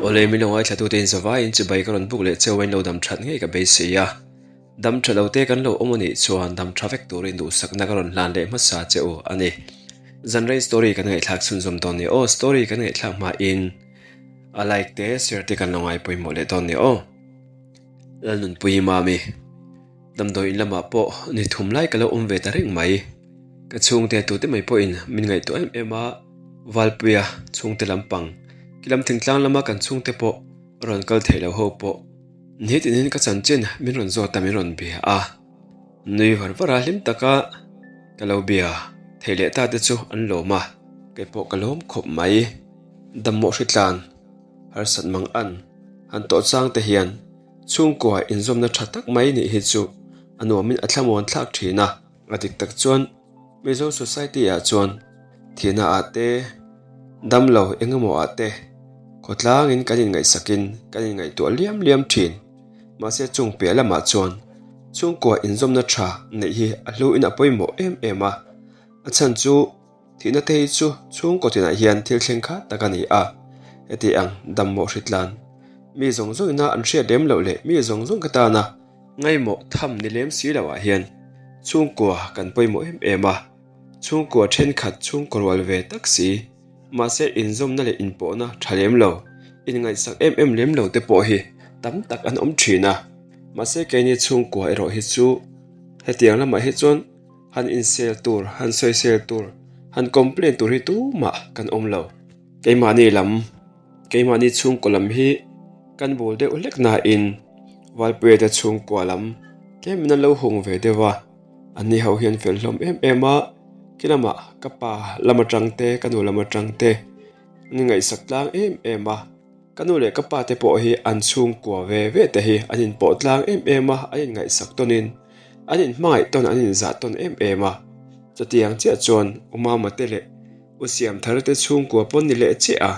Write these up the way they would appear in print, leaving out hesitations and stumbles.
Awle min lo ngaithlatute in zavaiin chibai ka rawn buk leh cheu a in lo dam that ngei ka beisei a. Dam tha lo te kan lo awm anih chuan dam tha vek turin duhsakna ka rawn hlan leh hmasa che u a ni. Zanrei story kan ngaihthlak chhunzawm dawn ni aw, story kan ngaihthlak hmain a like te share te kan lo ngai pawimawh leh dawn ni aw. Lalnunpui Mami, Damdawi in lamah pawh ni thum lai ka lo awm ve ta reng mai. Ka chhungte tute mai pawhin min ngaihtuah em em a, Valpuia chhungte lampang, kilam thingtlang lama kan chhungte pawh rawn kal theih loh ho pawh Nitin in ka chanchin min rawn zawt a min rawn bia a, nui var var a hlim taka ka lo bia thei leh ta te chu an lawm a, kei pawh ka lawm khawp mai. Dammawh hritlan harsat mang an han tawh chang te hian chhungkua inzawmna tha tak mai nih hi chu a nuamin a thlamuan thlak thin a, a dik tak chuan Mizo society ah chuan thihna ah te, damlo eng emaw ah te khawtlangin kan inngaihsakin kan inngaihtuah liam liam thin. Mahse chung piah lamah chuan chhungkua inzawmna tha neih hi a hluin a pawimawh em em a, a chhan chu thihna te hi chu chhungkaw tinah hian thil thleng khat tak a ni a, heti ang dammawh hritlan mi zawng zawngina an hriat lem loh leh mi zawng zawng ka tana Ngaimawh tham ni lem si loh ah hian chhungkua kan pawimawh em em a, chhungkua thenkhat chhungkaw rual ve tak si, mahse inzawmna leh inpawhna tha lem lo, inngaihsak em em lem lo te pawh hi tam tak an awm thin a, mahse keini chhungkua erawh hi chu hetiang lamah hi chuan han insel tur, han sawisel tur, han complain tur hi tumah kan awm lo. Keimahni lam. Keimahni chhungkaw lam hi kan bul deuh hlek nain Valpuia te chhungkua lam tlemin an lo hung ve deuh a, anni ho hian fel hlawm em em a, khi lamah ka pa lam atang te ka nu lam atang te an ngaihsak tlang em em a, ka nu leh ka pa te pawh hi an chhungkua ve ve te hi an inpawh tlang em em a, an inngaihsak tawnin an inhmangaih tawn an inzah tawn em em a, chutiang chiah chuan U Mama te leh U Siamthar te chhungkua pawn ni leh chiah a,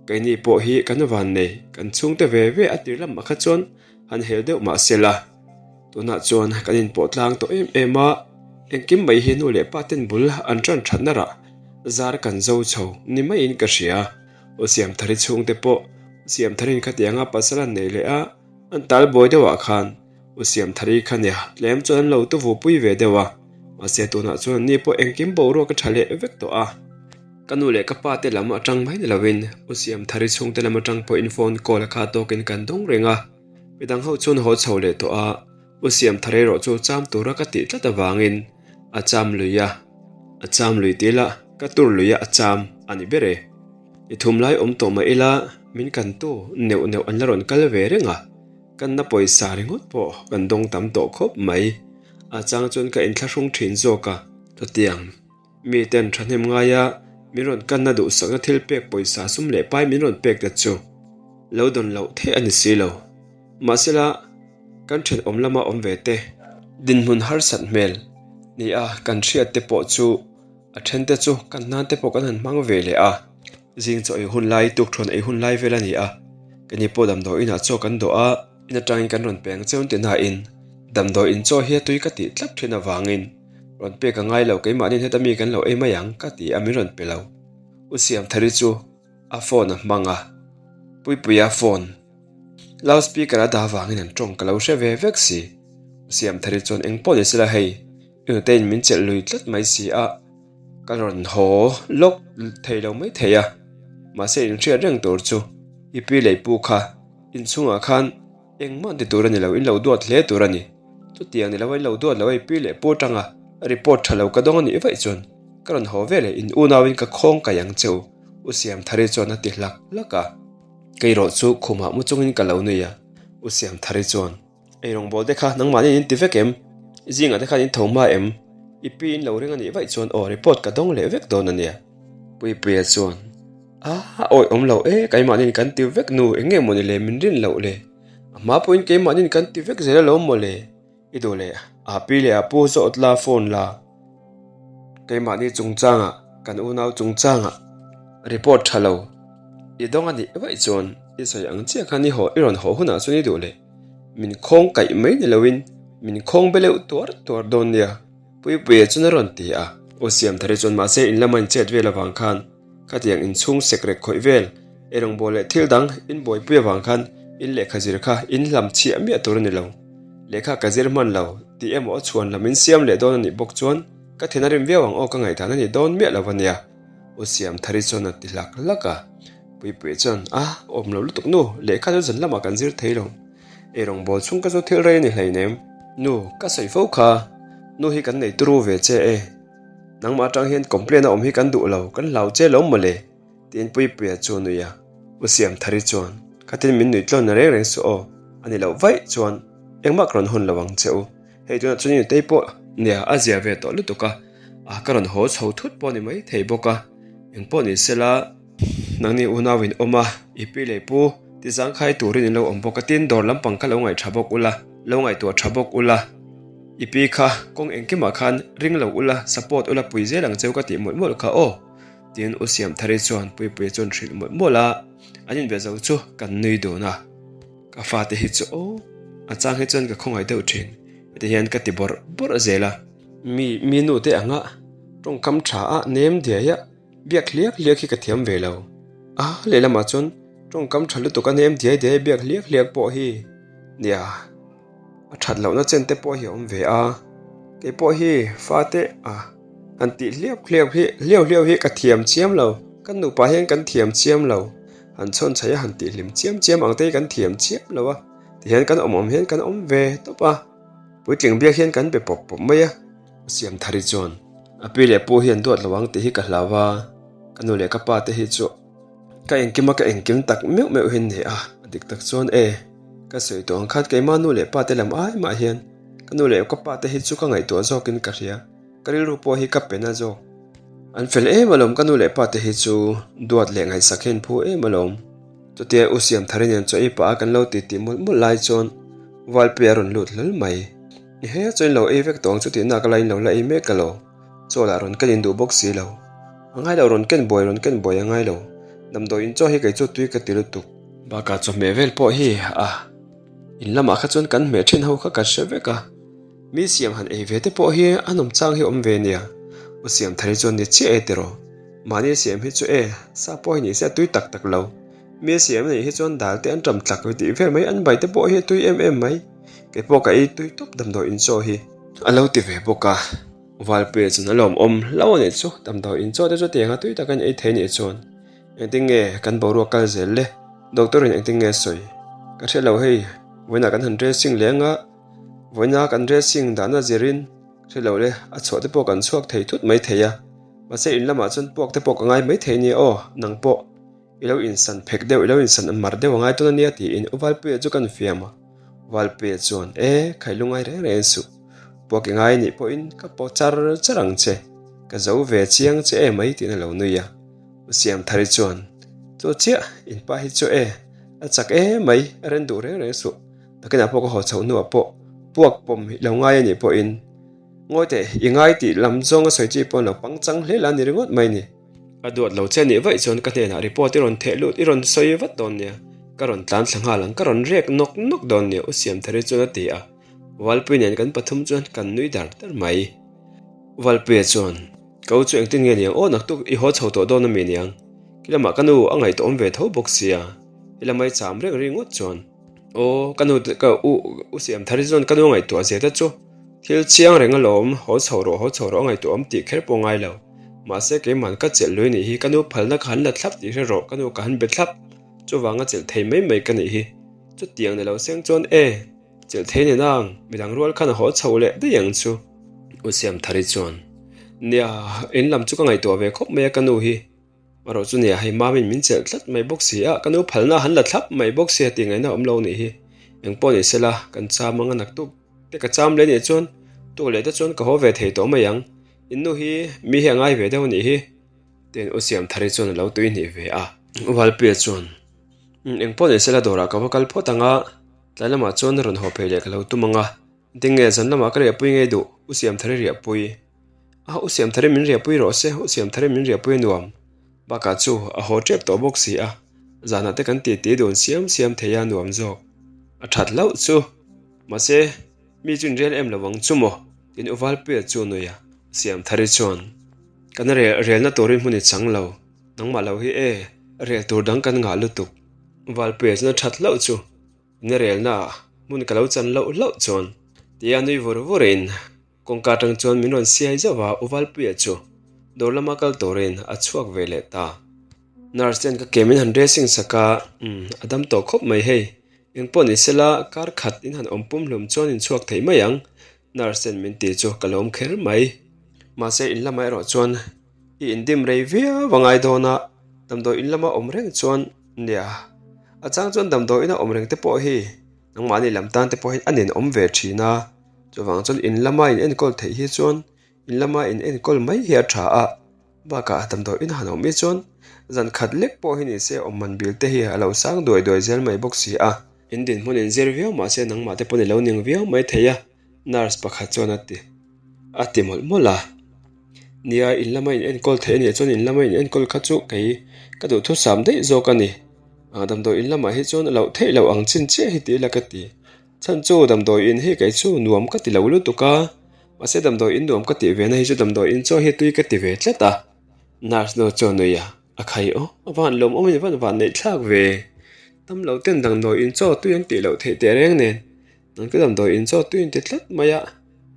keini pawh hi kan van nei, kan chhungte ve ve a tir lamah kha chuan han hel deuh mah se la. Tunah chuan kan inpawh tlang tawh em em a, engkim mai hi nu leh pa ten bul an tan thatna rah zar kan zo chho ni maiin ka hria. U Siamthari chhungte pawh Siamtharin khatianga pasal an nei leh a, an tal buai deuhah khan U Siamthari kha nia, tlem chuan an lo tuvu pui ve deuh a, mahse tunah chuan anni pawh engkim boruak a tha leh vek tawh a. Ka nu leh ka pa te lam atang mai ni loin U Siamthari chhungte lam atang pawhin phone call a kha tawkin kan dawng reng a, midang ho chuan haw chho leh tawh a, U Siamthari erawh chu cham tura ka tih tlat avangin a cham lui a, a cham lui tih lah ka tur lui a a cham a ni ber e. I thum lai awm tawh mah ila min kantu neuh neuh an la rawn kal ve reng a. Kan na pawisa ringawt pawh kan dawng tam tawh khawp mai. A chang chuan ka inthlahrung thin zawk a. Chutiang, mi ten thahnem ngaia min rawn kanna duhsakna thil pek pawisa sum leh pai min rawn pek te chu lo dawn loh theih a ni si lo. Mahsela, kan thenawm lama awm ve te, dinhmun harsat hmel nia kan hriat te pawh chu A then te chu kan hnan te pawh kan han hmang ve leh a, zing chaw ei hun lai tukthuan ei hun lai vel a ni a, kani pawh damdawi inah chaw kan dawh a, in atangin kan rawn peng cheu ti hnain damdawi in chaw hi a tui ka tih tlat thin avangin rawn pek a ngai lo keimahni heta mi kan lo ei mai ang ka ti a min rawn pe lo. U Siamthari chu a phone a hmang a, Puipuia phone loud speaker a dah avangin an tawng ka lo hre ve vek si, U Siamthari chuan eng pawh ni sela hei Nute-in min chelh lui tlat mai si a, ka rawn haw lawk thei lo mai thei a, mahse inhriat reng tur chu i pi leh i pu kha inchhungah khan engmah ti tur a ni lo, in lo duat hle tur a ni. Chutiang ni lo a in lo duat lo a i pi leh pu atanga report tha lo ka dawng a nih vaih chuan ka rawn haw ve leh in unauin ka khawng kai ang che u, U Siamthari chuan a ti hlak hlak a. Kei erawh chu khumah mu chungin ka lo nui a, U Siamthari chuan. Ei rawngbâwl te kha nangmahni in ti vek em? I zingah te khan in tho hma em? I pi in lo ring a nih vaih chuan aw report ka dawng leh vek dawn a nia. Puipuia chuan, A awi awm lo e, keimahniin kan ti vek nu, eng nge mawni le min rin loh le? A hma pawhin keimahniin kan ti vek zel alawm maw le? I duh leh a pi leh a pu zawt la phone la. Keimahni chungchangah, kan unau chungchangah report tha lo i dawng a nih vaih chuan i sawi ang chiah khan i haw i rawn haw hunah chuan i duh leh. Min khawng kaih mai ni loin min khawng be leuh tuar tuar dawn nia, Puipuia chuan a rawn ti a. Aw Siamthari chuan mahse in lama in chet vel avang khan khatiang inchhung sekrek khawih vel. Eirawngbawl leh thil dang in buaipui avang khan in lehkha zir kha in hlam chhiah miah tur a ni lo. Lehkha ka zir hman lo tih emaw a chhuan lam in siam leh dawn a nih bawk chuan ka then a rim viau ang aw ka ngaihdan a ni dawn miah lo a nia. U Siamthari chuan a ti hlak hlak a. Puipuia chuan, A, awm lo lutuk nu, lehkha chu zan lamah kan zir thei lo. Eirawngbawl chhung ka chu thil rei a ni hleinem. Nu, ka sawi fo kha. Nu hi kan nei turu ve che e. Nangmah atang hian complain a awm hi kan duh lo, kan hlau che lo mawle. Tiin Puipuia chu a nui a. U Siamthari chuan, Khatin min nuih tlawn na reng reng suh aw, a ni loh vaih chuan engmah ka rawn hawn lo ang che u. Hei tunah chuan i nutei pawh nia a zia ve tawh lutuk a, a ka rawn haw chho thut pawh a ni mai thei bawk a. Engpawh ni sela, nangni unau in awm a, i pi leh pu ti zangkhai turin in lo awm bawk a, tin dawr lampang kha lo ngaih tha bawk ula, lo ngaihtuah tha bawk ula, i pi kha kawng engkimah khan ring lo ula, support ula pui zel ang cheu ka tih mawlh mawlh kha aw. Tin, U Siamthari chuan Puipuia chuan hrilh mawlh mawlh a, an inbe zo chu kan nui dun a. Ka fate hi chu aw, a chang hi chuan ka khawngaih deuh thin, heti hian ka ti bawrh bawrh zel a. Mi, mi nu te anga tawngkam tha a nem diai a, biak hliak hliak hi ka thiam ve lo. A, lehlamah chuan tawngkam tha lutuk a nem diai diai a biak hliak hliak pawh hi nia. A that lohna chen te pawh hi a awm ve a, kei pawh hi fate a han tih hliap hliap hi hliau hliau hi ka thiam chiam lo, kan nupa hian kan thiam chiam lo, han chhawn chhaih a han tih hlim chiam chiam ang te hi kan thiam chiam lo a, tihian kan awm awm hian kan awm ve tawp a, puitling biak hian kan be pawp pawp mai a. Siamthari chuan a pi leh pu hi an duat lo ang tih hi ka hlau a, ka nu leh ka pa te hi chu. Ka engkim a ka engkim tak meuh meuh hi ni a, a dik tak chuan e, ka sawi tawh ang khan keimah nu leh pa te lam ai mah hian ka nu leh ka pa te hi chu ka ngaihtuah zawkin ka hria, ka rilru pawh hi ka pe na zawk. An fel em alawm ka nu leh pa te hi chu duat leh ngaihsak hian phu em alawm. Chutia U Siamthari nen chaw ei pah a kan lo titi mawlh mawlh lai chuan Valpuia a rawn lut hlawl mai. Ni he chuan in lo ei vek tawh ang chu tihna ka la in lo la ei mek alo. Chaw lah rawn ken in duh bawk si lo. A ngai lo rawn ken buai rawn ken buai a ngai lo. Damdawi in chaw hi kei chu tui ka ti lutuk. Bakah chawhmeh vel pawh hi a in lamah kha chuan kan hmeh thin ho kha ka hre vek a. Mi siam han ei ve te pawh hi a nawm chang hi awm ve nia. U siam thar hi chuan ni chiah e tiraw. Mahni siam hi chu e, sa pawh hi ni se a tui tak tak lo. Mi siam a nih hi chuan dal te an ṭam tlak ve tih vel mai an bai te pawh hi a tui em em mai. Kei pawh ka ei tui tawp damdawi in chaw hi. A lo ti ve bawk a. Valpuia chuan a lawmawm hlauh a nih chu, damdawi in chaw te chu tiang a tui tak a in ei thei nih chuan engtin nge kan boruak kal zel le, doctor in engtin nge a sawi ka hre lo hei, vawiinah kan han dressing leh anga vawiina kan dressing dahna zirin hre lo le a chhuah te pawh kan chhuak thei thut mai thei a, mahse in lamah chuan puak te pawh ka ngai mai thei nia aw nang pawh. I lo insan phek deuh, i lo insan mar deuh a ngai tawn a nia tiin U Valpuia chu kan fiam a. Valpuia chuan, E, khai lungai reng reng suh. Puak i ngai nih pawhin ka paw char char ang che. Ka zo ve chiang che e mai tiin a lo nui a. U Siamthari chuan, Chu chiah, in pa hi chu e, a chak e mai, a ren duh reng reng suh. Nakinah pawh ka haw chhoh hnuah pawh puak pawm i lo ngai a nih pawhin ngawi teh, i ngai tih lam zawng a sawi chi pawh an lo pangchang hle la a ni ringawt mai ni. A duat lo che nih vaih chuan ka hnenah report i rawn theh lut i rawn sawi vat dawn nia, ka rawn tlan thla nghal ang, ka rawn rek nawk nawk dawn nia U Siamthari chuan a ti a, Valpui nen kan pathum chuan kan nui dar dar mai. Valpuia chuan, Ka u chu engtin nge niang aw naktuk i haw chho tawh dawn ami niang? Kilamah ka nu a ngaihtuah awm ve tho bawk sia, i lamai cham reng ringawt chuan. Aw ka nu ka u U Siamthari chuan ka nu a ngaihtuah zia te chu thil chiang reng alawm, haw chho rawh haw chho rawh a ngaihtuah awm tih kher pawh ngai lo. Mahse keiman ka chelh lui nih hi ka nu phalna ka han la thlap tih hre rawh ka nu ka han be thlap chuvanga chelh thei mai mai ka nih hi. Chutiang ni lo seng chuan e chelh thei ni nang midang rual khan a haw chho leh daih ang chu. U Siamthari chuan nia in lam chu ka ngaihtuah ve khawp mai a ka nu hi. Erawh chu nia hei mamin min chelh tlat mai bawk si a, ka nu phalna han la thlap mai bawk sia tih ngaihna awm lo nih hi. Engpawh ni sela kan cham anga naktuk te ka cham leh nih chuan tuk leh te chuan ka haw ve thei tawh mai ang. In nu hi mi hi a ngai ve deuh anih hi. Tiin U Siamthari chuan a lo tui hnih ve a. U Valpuia chuan, Umm engpawh ni sela dawrah ka va kal phawt ang a, tlai lamah chuan rawn haw phei leh ka lo tum ang a. Tinge zan lamah ka riahpui ngei duh, U Siamthari riahpui. A, U Siamthari min riahpui rawh se, U Siamthari min riahpui a nuam. Bakah chu a haw tep tawh bawk si a, zanah te kan titi dun siam siam thei a nuam zawk. A that hlauh chu. Mahse, mi chu inrel em lo ang chu maw? Tiin U Valpuia chu a nui a, U Siamthari chuan, Kan rel relna turin hmun i chang lo, nangmah lo hi e. Rel tur dang kan ngah lutuk. Valpuia chuan a that hlauh chu ina relna ah hmun ka lo chan loh hlauh chuan tia nui vur vur in kawngka atang chuan min rawn siai zauh a, U Valpuia chu dawr lama kal turin a chhuak ve leh ta. Nurse ten ka ke min han dressing sak a, umm a dam tawh khawp mai hei. Engpawh ni sela kar khat in han awm pum hlum chuan in chhuak thei mai ang. Nurse ten min ti chu ka lawm kher mai. Mahse in lamah erawh chuan i indim rei viau a ngai dawn a, damdawi in lama awm reng chuan nia. A chang chuan damdawi ina awm reng te pawh hi nangmahni lam tan te pawh hian a ninawm ve thin a, chuvang chuan in lama in enkawl theih hi chuan in lama in enkawl mai hi a tha a. Bakah damdawi in han awm hi chuan zan khat lek pawh hi ni se awm man bil te hi a lo sang duai duai zel mai bawk si a. In dinhmun in zir viau mah se nangmah te pawn i lo ning viau mai thei a, nurse pakhat chuan a ti a ti mawlh mawlh a. Nia, in lama in enkawl theih a nih chuan in lama in enkawl kha chu kei ka duhthusam daih zawk a ni. Damdawi in lamah hi chuan a loh theih loh ang chin chiah hi ti ila ka ti. Chhan chu damdawi in hi kei chu nuam ka ti lo lutuk a. Mahse damdawi in nuam ka tih ve na hi chu damdawi in chaw hi tui ka ti ve tlat a, nurse nu chuan nui a, a khai aw, a van lawm awm in van van neih thlak ve, dam lo ten damdawi in chaw tui an tih loh theih teh reng nen, nang chu damdawi in chaw tui an ti tlat mai a,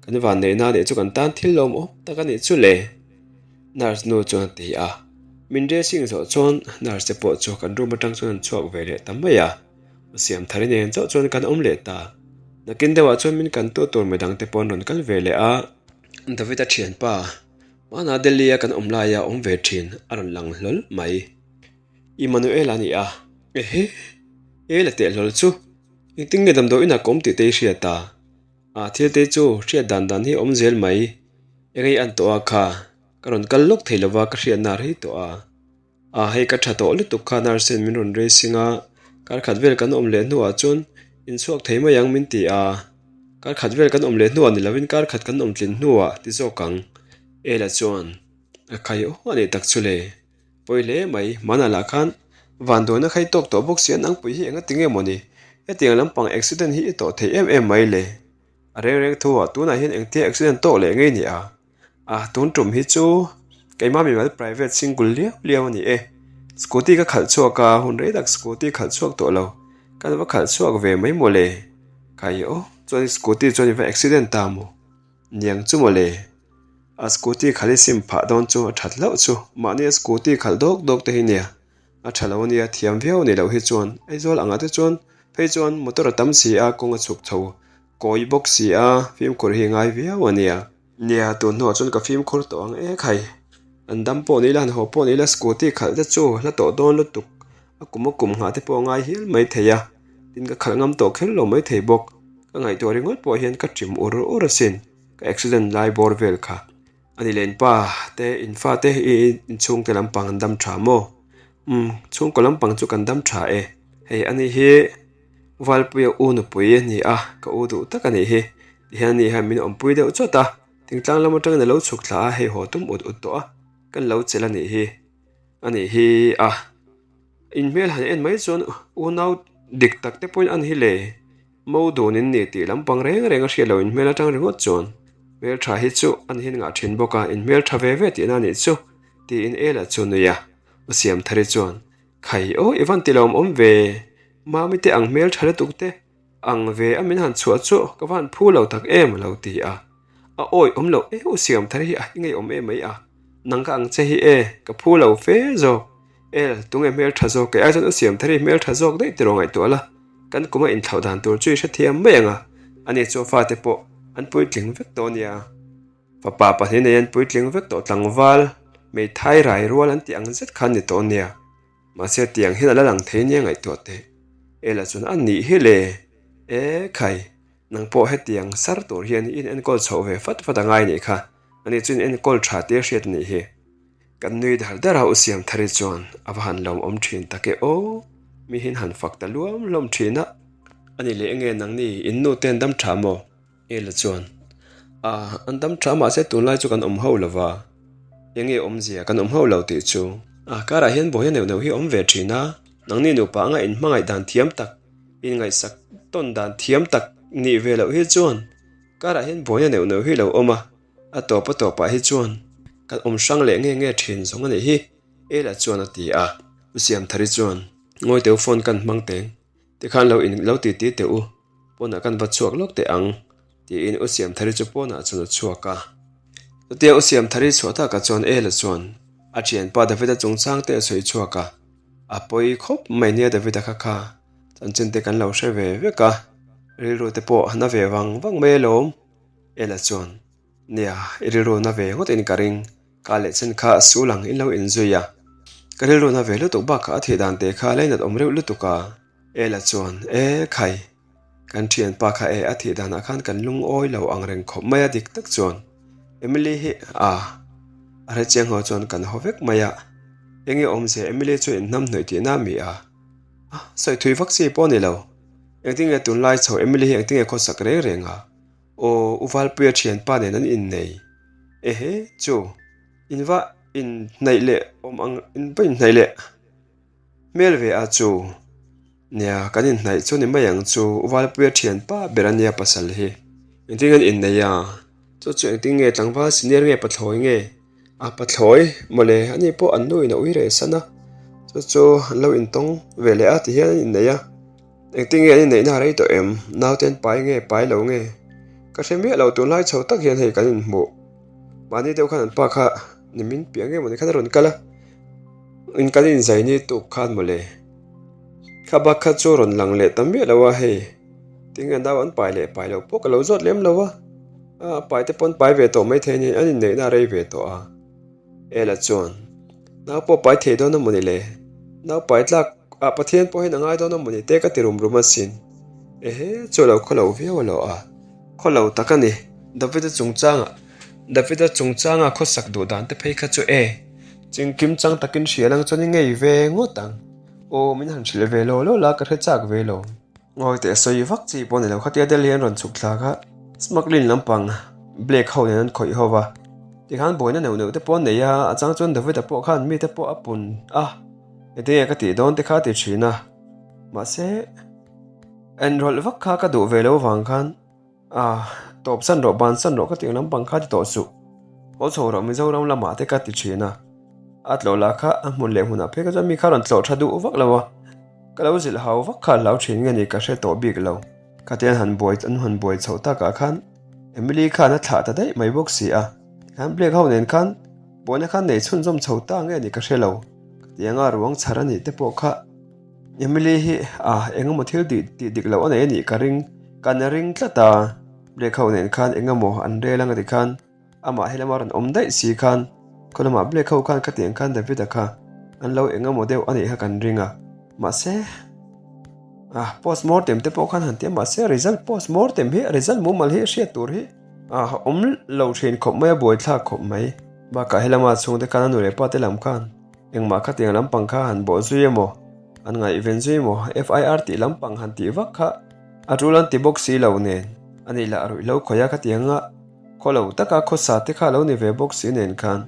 kan van neih na nih chu kan tan thil lawm awm tak a nih chu le, nurse nu chuan a ti a, min dressing zawh chuan nurse te pawh chu kan room atang chuan an chhuak ve leh ta mai a. Siam thar nen chauh chuan kan awm leh ta. Nakin deuhah chuan min kan tuah tur midang te pawh an rawn kal ve leh a. David-a thianpa, hmanah Delhi-a kan awm laia awm ve thin a rawn lang hlawl mai. Immanuel a ni a. Ehe! E la teh hlawl chu. Engtin nge damdawi inah ka awm tih te i hriat a? A thil te chu hriat dan dan hi a awm zel mai. Engei an tawh a kha. Ka rawn kal lawk thei lova ka hriatna a rei tawh a. Ah hei ka tha tawh lutuk kha nurse hian min rawn racing a, kar khat vel kan awm leh hnuah chuan inchhuak thei mai ang min ti a, kar khat vel kan awm leh hnuah ni lovin kar khat kan awm tlin hnuah ti zawk ang Ela chuan a khai aw a nih tak chu le, pawi hle mai hmanah lah khan vanduaina kha i tawk tawh bawk si a nangpui hi enga tinge mawni hetiang lampang accident hi i tawh thei em em mai le, a reng reng thu ah tunah hian engtia accident tawk leh ngei ni a. Ah tun tum hi chu keimah mimal private single liau liau a ni e. Scooty ka khalh chhuak a, hun rei tak scooty khalh chhuak tawh lo. Ka va khalh chhuak ve mai mawle. Khai aw, chuan scooty chuan i va accident ta maw? Niang chu mawle. A scooty khalh i sim phah dawn chu a that hlauh chu. Mahni a scooty khalh dawk dawk te hi nia. A tha lo a nia, thiam viau a nih loh hi chuan. Aizawl angah te chuan phei chuan motor a tam si a, kawng a chhuk chho kawi bawk si a, fimkhur hi ngai viau a nia. Nia, tun hnuah chuan ka fimkhur tawh ang ek hai. An dam pawh ni ila, han haw pawh ni ila, scooty khalh te chu hla tawh dawn lutuk. A kum a kum nghah te pawh a ngai hial mai thei a, tin ka khalh ngam tawh kher lo mai thei bawk. Ka ngaihtuah ringawt pawh hian ka ṭim ur ur asin, ka accident lai bawr vel kha. A ni leh inpa te, infa te i inchhungte lampang an dam ṭha maw? Umm, chhungkaw lampang chu kan dam ṭha e. Hei a ni hi Valpuia u nupui a ni a, ka u duh tak a nih hi. Tihian a ni hian min awmpui deuh chawt a, thingtlang lam atangin a lo chhuk thla a, hei haw tum ut ut tawh a, kan lo chelh a nih hi. A nih hi a, inhmel han en mai chuan unau dik tak te pawhin a ni hi le. Mo dun in ni tih lampang reng reng a hriat loh inhmel atang ringawt chuan hmeltha hi chu a ni hian ngah thin bawk a, inhmel tha ve ve tihna a nih chu tiin Ela chu a nui a, a siam thar hi chuan Khai aw i van ti lo awm ve, Mami te ang hmel tha lutuk te ang ve a min han chhuah chu ka van phu lo tak em a lo ti a, a awi awm loh e u siam thar hi a i ngeiawm em mai a, nang ka ang che hi e ka phu lo fe zawk, El tunge hmel tha zawk kei ai chuan u siam thar hi hmel tha zawk daih tiraw ngaihtuah la, kan kum a inthlauh dan tur chu i hrethiam mai ang a, ani chu a fate pawh an puitling vek tawh ania. Fapa pahnih nei an puitling vek tawh tlangval, hmeithai rai rual an tih ang zet khan ni tawh nia. Mahse tiang hian a la lang thei nia ngaihtuah teh. Ela chuan a nih hi le. E khai, nang pawh hetiang sar tur hian i inenkawl chhoh ve fat fat a ngai nih kha. Ani chu inenkawl tha tia hriat a nih hi. Kan nui dar dar a u siam thari chuan a va han lawmawm thin tak e aw. Mi hian han fak ta luam hlawm thin a. A ni leh enge nangni in nu te an dam tha maw? Ela chuan, A, an dam tha mahse tunlai chu kan awm ho lo va, enge awmzia kan awm ho lo tih chu. A, karah hian buaina neuh neuh hi a awm ve thin a, nangni nupa anga inhmangaih dan thiam tak, inngaihsak tawn dan thiam tak nih ve loh hi chuan karah hian buaina neuh neuh hi lo awm a, a tawp a tawpah hi chuan kan awm hrang leh nge nge thin zawng a nih hi, Ela chuan a ti a. U Siamthari chuan, Ngawi teh u phone kan hmang teng, tikhan lo in lo titi teh u, pawnah kan va chhuak lawk teh ang, tiin U Siamthari chu pawnah chuan a chhuak a. Chutia U Siamthari chhuah takah chuan Ela chuan a thianpa Davida chungchang te a sawi chhuak a, a pawi khawp mai nia Davida kha kha chanchin te kan lo hre ve vek a, rilru te pawh a na ve vang vang mai alawm, Ela chuan, Nia, i rilru na ve ngawt in ka ring, ka leh chen kha sul ang in lo inzui a. Ka rilru na ve lutuk bakah a thih dan te kha lainat awm reuh lutuk a. Ela chuan, E khai, kan thianpa kha e a thih danah khan kan lungawi lo ang reng khawp mai a dik tak chuan Emily hi a a hrechiang ho chuan kan haw vek mai a. Enge awmzia Emily chu inhnamhnawih tihna a mi a? A, sawi thui vak chi pawh a ni lo. Engtinge tunlai chho Emily hi engtinge khawsak reng reng a? Aw, U Valpuia thianpa nen an innei. Ehe, chu, in va inhnaih leh awm ang, in va inhnaih leh hmel ve a chu. Nia, kan inhnaih chu ni mai ang chu, U Valpuia thianpa ber a nia pasal hi. Engtin an innei a? Chu chu engtin nge tlangval senior nge pathlawi nge? A pathlawi mawle, ani pawh an nu in a ui reh san a, chu chu an lo intawng ve leh a ti hian an innei a. Engtin nge an inneihna a rei tawh em? Naute an pai nge pai lo nge? Ka hre miah lo, tunlai chho tak hian hei kan inhmuh. Mahni deuh khan an pa kha nimin piah nge mawni khan a rawn kal a, in kan inzai ni tuk khan mawle. Kha bak kha chu rawn lang leh ta miah lo a hei, tinge nau an pai leh pai loh pawh ka lo zawt lem lo a, a pai te pawh an pai ve tawh maithei a ni, an inneihna a rei ve tawh a. Ela chuan, Nau pawh pai thei dawn a mawni le? Nau pai tlak ah Pathian pawh hian a ngai dawn a mawni te ka ti rum rum asin. Ehe, chu a lo khaw lo viau a lo a. Khaw lo tak a ni. Davida chungchangah Davida chungchanga khawsak duh dan te phei kha chu e, chingkim chang takin hria lang chuan i ngei ve ngawt ang. Aw, min han hrilh ve law law la, ka hre chak ve lo. Ngawi teh sawi vak chi pawh ni lo khatia Delhi an rawn chhuk thla kha smuggling lampang Blake ho nen an khawih ho va, tikhan buaina neuh neuh te pawh an nei a, a chang chuan David-a pawh khan mite pawh a pun a, engtin nge ka tih dawn te kha a ti thin a, mahse enrawlh vak kha ka duh ve lo vang khan. Ah, tawp san rawh, ban san rawh ka tih lampang kha ti tawh suh. Haw chho rawh Mizoram lamah te ka ti thin a. A tlawh lah kha a hmun leh hmunah phei kha chuan mi kha rawn tlawh tha duh vak lo a. Ka lo zilh hau vak kha a hlau thin nge ni ka hre tawh bik lo. Khatia an han buai an han buai chhoh takah khan Emily khan a thlah ta daih mai bawk si a. Tikhan Blake ho nen khan buaina khan nei chhunzawm chho ta nge ni ka hre lo. Ka ti anga ruang chhar a nih te pawh kha Emily hi ah eng emaw thil tih tih dik loh a nei a nih ka ring kan ring tlat a, Blake ho nen khan eng emaw an rel ang a ti khan amah he lama rawn awm daih si khan khaw lamah Blake ho khan khatiang khan David-a kha an lo eng emaw deuh a nih kha kan ring a mahse ah post mortem te pawh khan han ti a mahse result post mortem hi result mumal hi hriat tur hi ah awm lo thin khawp mai a buaithlak khawp mai bakah he lama chhungte khan a nu leh pa te lam khan. Engmah khatiang lampang kha han bawh zui emaw, an ngaihven zui emaw, FIR tih lampang han tih vak kha a tul an ti bawk si lo nen, a nih lah ruihhlo khawih a khatianga khaw lo taka khawsa te kha lo ni ve bawk si nen khan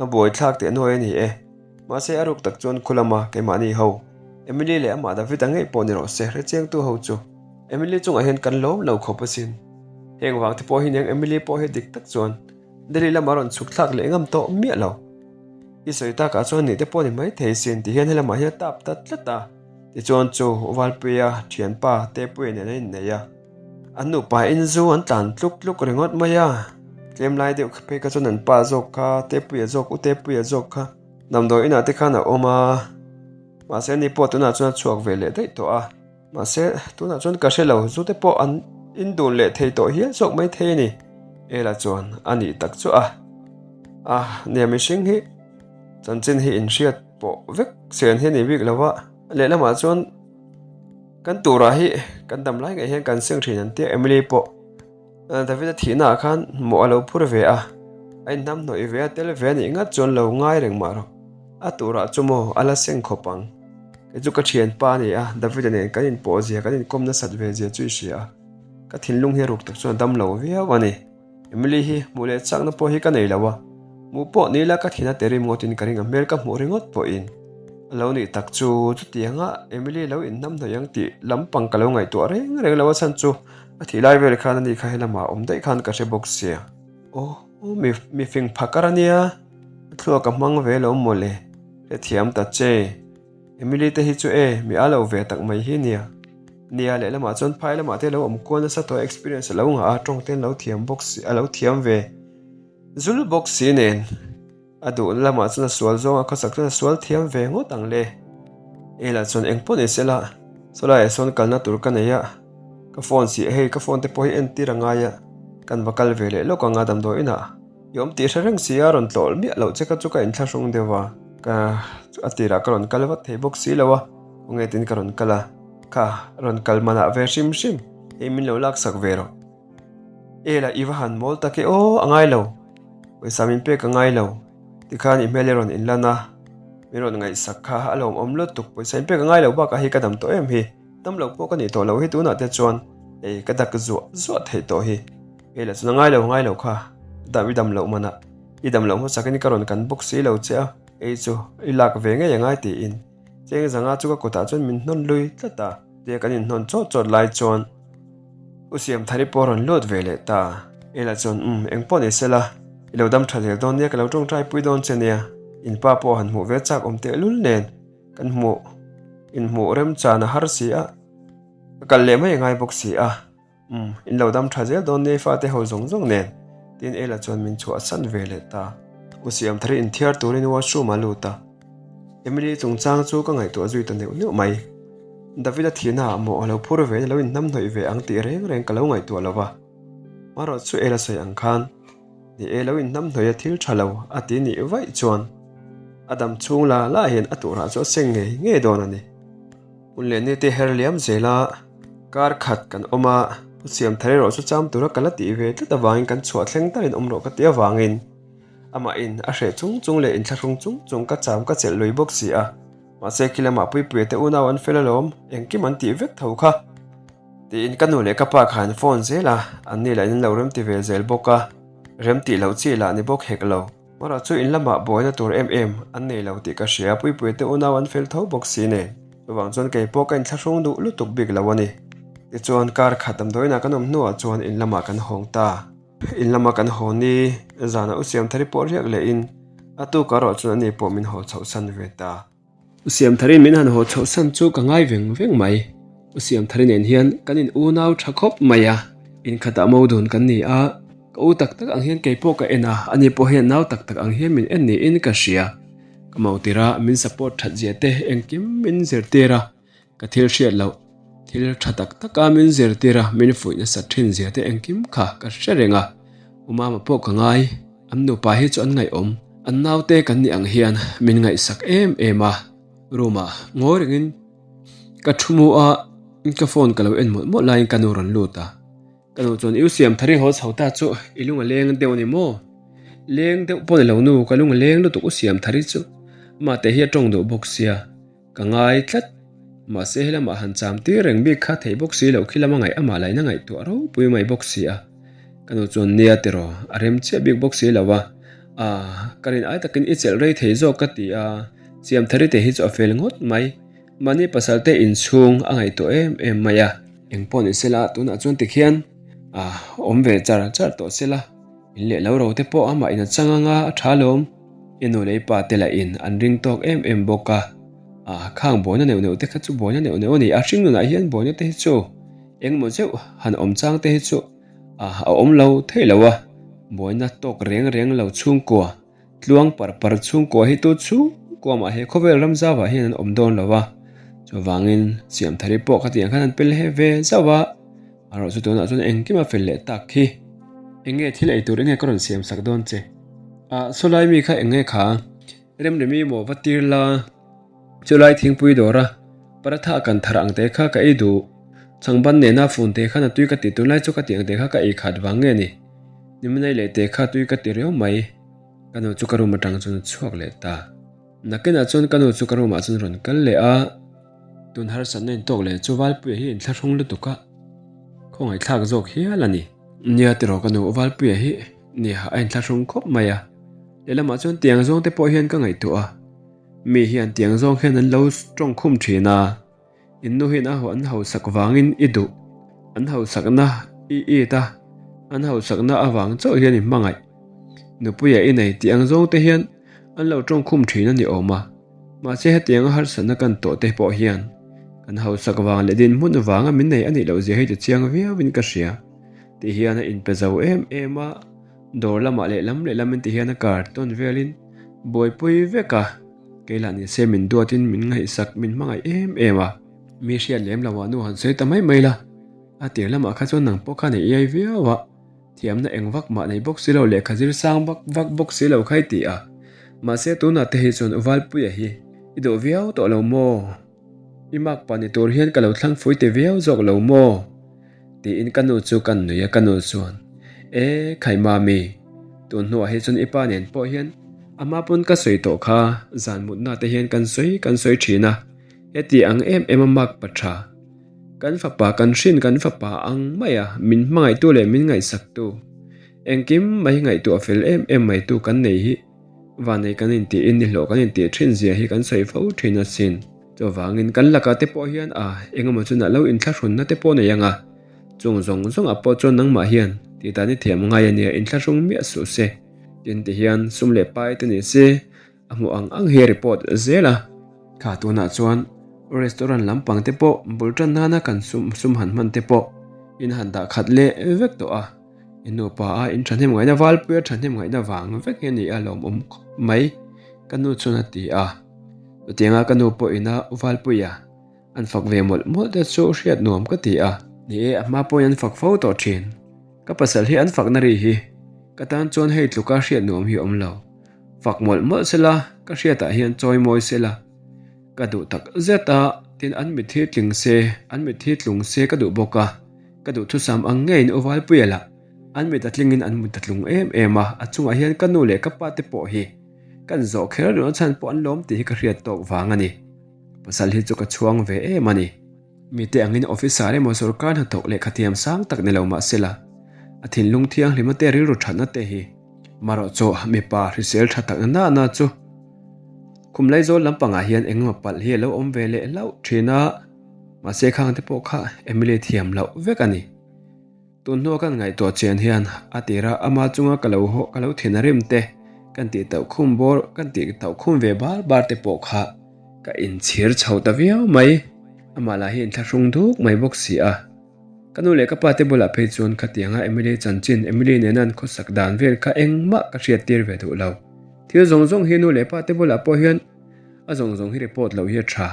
a buaithlak teh nuai a ni e. Mahse a ruk tak chuan khu lama keimahni ho, Emily leh amah David-a ngei pawh ni rawh se, hrechiangtu ho chu Emily chungah hian kan lawm lo khawp asin. Heng vang te pawh hi niang Emily pawh hi dik tak chuan Delhi lama rawn chhuk thlak leh ngam tawh miah lo. I sawi takah chuan nih te pawh ni mai thei sin ti hian helamah hian a tap ta tlat a. Tichuan chu Valpuia thianpa Tepuia nen an innei a. An nupa in zu an tlan tluk tluk ringawt mai a. Tlem lai deuh phei kha chuan an pa zawk kha Tepuia zawk U Tepuia zawk kha damdawi inah te khan a awm a. Mahse ani pawh tunah chuan a chhuak ve leh daih tawh a. Mahse, tunah chuan ka hre lo, zute pawh an indun leh thei tawh hial zawk mai thei a ni. Ela chuan a nih tak chu a. A, nia mihring hi chanchin hi inhriat pawh vek sen hi a ni bik lo a, lehlamah chuan kan turah hi kan dam lai ngei hian kan seng thin an tia Emily pawh. David-a thihnaah khan mawh a lo phur ve a, a inhnamhnawih ve a, tel ve a nih ngat chuan lo ngai reng mah rawh. A turah chu maw a la seng khawp ang. Kei chu ka thianpa a ni a, David-a nen kan inpawh zia, kan inkawm nasat ve zia chu i hria a. Ka thinlung hi a ruk tak chuan a dam lo viau a ni. Emily hi hmuh leh chakna pawh hi ka nei lo a, hmuh pawh ni ila ka thin a terim ngawtin ka ring a, hmel ka hmuh ringawt pawhin a lo nih tak chu chutianga Emily lo inhnamhnawih ang tih lampang ka lo ngaihtuah reng reng lo a chhan chu A thih lai vel khan ani kha helamah awm daih khan ka hre bawk sia. Aw, mi mi fing phakar ania, a thluak a hmang ve lo mawle, hrethiam ta che. Emily te hi chu e, mi a lo ve tak mai hi nia. Nia, lehlamah chuan phai lamah te lo awm kual nasa tawh a, experience a lo ngah a, tawng te an lo thiam bawk si, a lo thiam ve zul bawk si nen. A duhna lamah chuan a sual zawng a khawsak chuan a sual thiam ve ngawt ang le. Ela chuan eng pawh ni se la, saw laiah sawn kalna tur ka nei a, ka phone si hei ka phone te pawh hi entir a ngai a, kan va kal ve leh lawk ang a damdawi inah i awm tih hre reng si a rawn tlawlh miah loh che kha chu ka inthlahrung deuh a, ka a tirah ka rawn kal vat thei bawk si lo a, khawnge tin ka rawn kal a, kha rawn kal manah ve hrim hrim, hei min lo laksak ve rawh. Ela i va han mawl tak e aw, a ngai lo. Pawisa min pek a ngai lo. Tikhan i hmel i rawn inlan a, min rawn ngaihsak kha a lawmawm lutuk. Pawisa in pek a ngai lo bakah hi ka dam tawh em hi. Dam lo pawh ka nih tawh lo hi tunah te chuan ei ka dak zuah zuah theih tawh hi. Ela chuan a ngai lo a ngai lo kha. Dam i dam loh manah i dam loh hmasakin ka rawn kan bawk si lo che a, ei chu i lak ve ngei a ngai tiin. Cheng zanga chu ka kutah chuan min hnawn lui tlat a, tia kan inhnawn chawt chawt lai chuan U Siamthari pawh a rawn lut ve leh ta. Ela chuan, Umm, eng pawh ni sela, i lo dam tha zel dawn nia, ka lo tawngtai pui dawn che nia. In pa pawh han hmuh ve chak awm tehlul nen kan hmuh inhmuh remchan a har si a, ka kal leh mai a ngai bawk si a. Umm, in lo dam tha zel dawn nia i fate ho zawng zawng nen, tiin Ella chuan min chhuahsan ve leh ta. U Siamthari inthiar turin washroom a lut a, Emily chungchang chu ka ngaihtuah zui ta neuh neuh mai. David-a thihna ah maw a lo phur ve in a lo inhnamhnawih ve ang tih reng reng ka lo ngaihtuah lo va. Marawh chu Ella sawi ang khan, ni e lo inhnamhnawih a thil tha lo a ti nih vaih chuan a dam chhung la la hian a turah chu a seng ngei ngei dawn a ni. Hun leh ni te her liam zel a, kar khat kan awm a, u siam thar erawh chu cham tura ka la tih ve tlat avangin kan chhuah thleng takin awm rawh ka tih avangin amah in a hreh chung chung leh inthlahrung chung chung ka cham ka chelh lui bawk si a, mahse khi lamah Puipuia te unau an fel alawm, engkim an tih vek tho kha tiin ka nu leh ka pa kha an phone zel a, an ni lah in an lo remti ve zel bawk a, remtih loh chi lah ni bawk hek lo. Mara chu in lamah buaina tur em em an nei lo tih ka hria, Puipuia te unau an fel tho bawk si nen. Chuvang chuan kei pawh ka inthlahrung duh lutuk bik lo a ni. Tichuan kar khat damdawiinah kan awm hnuah chuan in lamah kan hawng ta. In lama kan haw ni zanah u Siamthari pawh riak lehin a tuk erawh chuan ani pawh min haw chhohsan ve ta. U Siamthari min han haw chhohsan chu ka ngai veng veng mai. U Siamthari nen hian kan in unau tha khawp mai a, inkhatah mo dun kan ni a, ka u tak tak ang hian kei pawh ka en a, ani pawh hian nau tak tak ang hian min en niin ka hria. Ka mo tirah min support that zia te engkim min zirtir a, Ka thil hriat loh, thil tha tak taka min zirtir a, min fuih nasat thin zia te engkim kha ka hre reng a. U Mama pawh ka ngai, an nupa hi chu an ngaihawm. An naute kan nih ang hian min ngaihsak em em a, room ah ngawi rengin ka thu mu a, ka phone ka lo en mawlh mawlh laiin ka nu rawn lut a. Ka nu chuan U Siam Thari haw chho ta chu i lung a leng deuh a ni maw? Leng deuh pawh ni lo nu, ka lung a leng lutuk U Siam Thari chu amah te hi a tawng duh bawk sia. Ka ngai tlat. Mahse helamah han cham tir reng bik kha thei bawk si loh khi lama ngaih amah laina ngaihtuah ropui mai bawk si a. Ka nu chuan nia tiraw, a rem chiah bik bawk si lo a. Aaa, ka rin ai takin i chelh rei thei zawk ka ti a, Siamthari te hi chu a fel ngawt mai. Mahni pasal te inchhung a ngaihtuah em em mai a. Engpawh ni sela tunah chuan tikhian aaa awm ve char char tawh sela. In leh lo ro te pawh amah in a chang anga a tha lawm. I nu leh i pa te lah in an ring tawk em em bawk a. Ah, khang buaina neuh neuh te kha chu buaina neuh neuh a ni. A hring nunah hian buaina te hi chu engmaw zeuh han awm chang te hi chu ah a awm lo theih lo a. Buaina tawk reng reng lo chhungkua. Tluang par par chhungkua hi tu chhungkua mah he khawvel ram zauah hian an awm dawn lo a, chuvangin Siamthari pawh khatiang khan an pel he ve zauh a, erawh chu tunah chuan engkim a fel leh tak khi. Eng nge thil ei tur eng nge ka rawn siam sak dawn che? Ah, sawlai mi kha eng nge kha? Remremi maw va tir la? Chulai thingpui dawra paratha kan thar ang te kha ka ei duh. Changban nena fun te khan a tui ka ti tunlai chu ka tih ang te kha ka ei khat vang nge ni. Niminai leh te kha tui ka ti riau mai. Ka nu chu ka room atang chuan a chhuak leh ta. Nakinah chuan ka nu chu ka room ah chuan rawn kal leh a. Tun harsatna intawk leh chu Valpuia hi inthlahrung lutuk a, khawngaihthlak zawk hial a ni. Nia tiraw ka nu Valpuia hi nia a inthlahrung khawp mai a. Lehlamah chuan tiang zawng te pawh hian ka ngaihtuah a. Mi hian tiang zawng hian an lo tawng khum thin a, in nu hian a an hausak vangin i duh, an hausakna i it a, an hausakna avang chauh hian i hmangaih. Nupuia i nei tih ang zawng te hian an lo tawng khum thin a ni awm a. Mahse hetianga harsatna kan tawh te pawh hian kan hausak vang leh dinhmun vanga min nei a nih loh zia hi ti chiang viauin ka hria. Ti hian a inpe zo em em a, dawr lamah lehlam lehlam in ti hian a kar tawn velin buaipui vek a, kei lah ni se min duatin min ngaihsak min hmangaih em em a. Mi hriat lem lo ah nu han sawi ta mai mai la, a tir lamah kha chuan nang pawh khan i iai viau a. Thiamna eng vak mah nei bawk si lo lehkha zir sang vak vak bawk si lo kha i ti a. Mahse tunah te hi chuan Uvalpuia hi i duh viau tawh lo maw? I mak pa ni tur hian ka lo thlang fui ti viau zawk lo maw? Tiin ka nu chu kan nui a, ka nu chuan, E khai mami, tun hnuah hi chuan i pa nen pawh hian a hma pawn ka sawi tawh kha, zan mutna te hian kan sawi kan sawi thin a, heti ang em em a mak pa tha. Kan fapa kan hrin kan fapa ang mai a, min hmangaihtu leh min ngaihsaktu, engkim mai ngaihtuah fel em em maitu kan nei hi vanei kan intihin nihlawh kan intih thin zia hi kan sawi fo thin asin. Chuvangin kan lakah te pawh hian a engemaw chunah lo inthlahrunna te pawh nei ang a, chung zawng zawngah pawh chuan nangmah hian tihdan i thiam ngai a nia inthlahrung miah suh se. Tin ti hian sum leh pai te ni se. A hmuh ang ang hi a report zel a. Kha tunah chuan restaurant lampang te pawh bul tan nana kan sum sum han hman te pawh in han dah khat leh vek tawh a. I nupa a in thahnem ngaihna valpuia thahnem ngaihna vang vek hi a ni a lawmawm khawp mai ka nu chuan a ti a. Chutianga ka nu pawh ina valpuia an fak ve mawlh mawlh te chu hriat nuam ka ti a. Ni e a hma pawhin an fak fo tawh thin. Ka pasal hi an fakna ri hi ka tan chuan hei tluka hriat nuam hi a awm lo. Fak mawlh mawlh sela, ka hriatah hian chawi mawi sela. Ka duh tak zet a, tin an mit hi tling se, an mit hi tlung se ka duh bawk a. Ka duhthusam ang ngeiin u Valpuia lah an mit a tlingin an mit a tlung em em a, a chungah hian ka nu leh ka pa te pawh hi kan zawh kher lohna chhan pawh an lawm tih hi ka hriat tawk vang a ni. Pasal hi chu ka chhuang ve em a ni. Mite angin officer emaw sorkar hnathawk lehkha thiam sang tak ni lo mah sela, a thinlung thianghlimna te rilru thatna te hi marawh chu mipa hrisel tha tak na na chu khum laizawl lampangah hian engemaw palh hi a lo awm ve leh hlauh thin a, mahse khang te pawh kha Emily thiam loh vek a ni. Tun hnua kan ngaihtuah chian hian a tira ama chunga ka lo haw ka lo thin a rim te, kan tih tauh khum bawr kan tih tauh khum ve bar bar te pawh kha ka inchhir chho ta viau mai. Amah lah hi inthlahrung duk mai bawk si a. Ka nu leh ka pa te bulah phei chuan khatianga Emily chanchin Emily nena an khawsak dan vel kha engmah ka hriattir ve duh lo. Thil zawng zawng hi nu leh pa te bulah pawh hian a zawng zawng hi report loh hi a tha.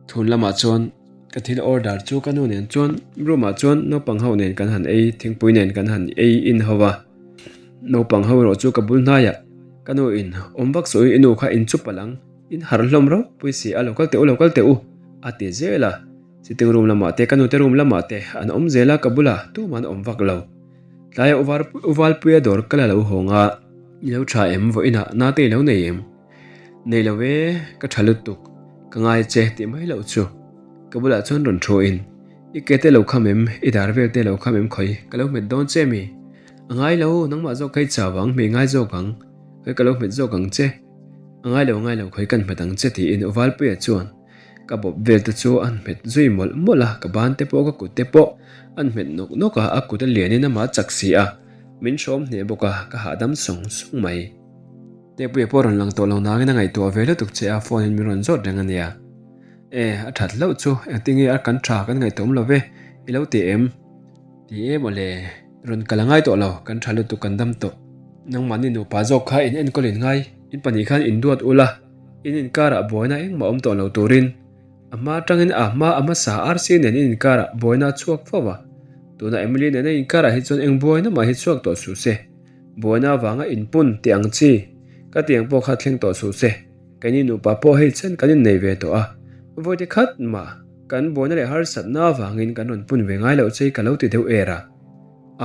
Thun lamah chuan ka thil order chu ka nu nen chuan room ah chuan naupang ho nen kan han ei thingpui nen kan han ei in ho va naupang ho erawh chu ka bul hnaiah ka nu in awm vak suh i nu kha in chu palh ang in harh hlawm ropui si a lo kal teh u lo kal teh u a ti zel a sitting room lamah te ka nu te room lamah te an awm zel a ka bulah tumah an awm vak lo tlaiah uvar uvalpuia dawr kal a lo hawng a i lo tha em vawiinah nate i lo nei em. Nei lo e, ka tha lutuk, ka ngai che tih mai loh chu. Ka bulah chuan rawn thu in, I ke te lo kham em, i dar vel te lo kham em khawi, ka lo hmet dawn che mi? A ngai lo, nangmah zawk kha i chau ang, hmei ngai zawk ang, khawi ka lo hmet zawk ang che. A ngai lo, a ngai lo, khawi kan hmet ang che tiin Uvalpuia chuan ka bawp vel te chu an hmet zui mawlh mawlh a, ka ban te pawh ka kut te pawh an hmet nawk nawk a, a kut a lian in amah a chak si a, min hrawm hneh bawk a, ka hahdam sawng sawng mai. Tepuia pawh rawn lang tawh lo nangin a ngaihtuah ve lutuk che a, phone in min rawn zawt reng a nia. E, a that hlauh chu, engtinge a kan tha kan ngaihtuah awm lo ve, i lo ti em? Ti em awle, rawn kal a ngai tawh lo, kan tha lutuk kan dam tawh. Nangmahni nupa zawk kha in enkawl in ngai, in pahnih khan in duat ula, in inkarah buaina engmah awm tawh lo turin. A hma atangin a hma a hmasa RC nen in inkarah buaina a chhuak fo a, tuna Emily nena inkarah hi chuan eng buaina mah hi chhuak tawh suh se. Buaina avanga inpun tih ang chi ka tiang pawh kha thleng tawh suh se. Keini nupa pawh hei chen kan innei ve tawh a, vawite khat mah kan buaina leh harsatna avangin kan rawn pun ve ngai loh che ka lo ti deuh er a.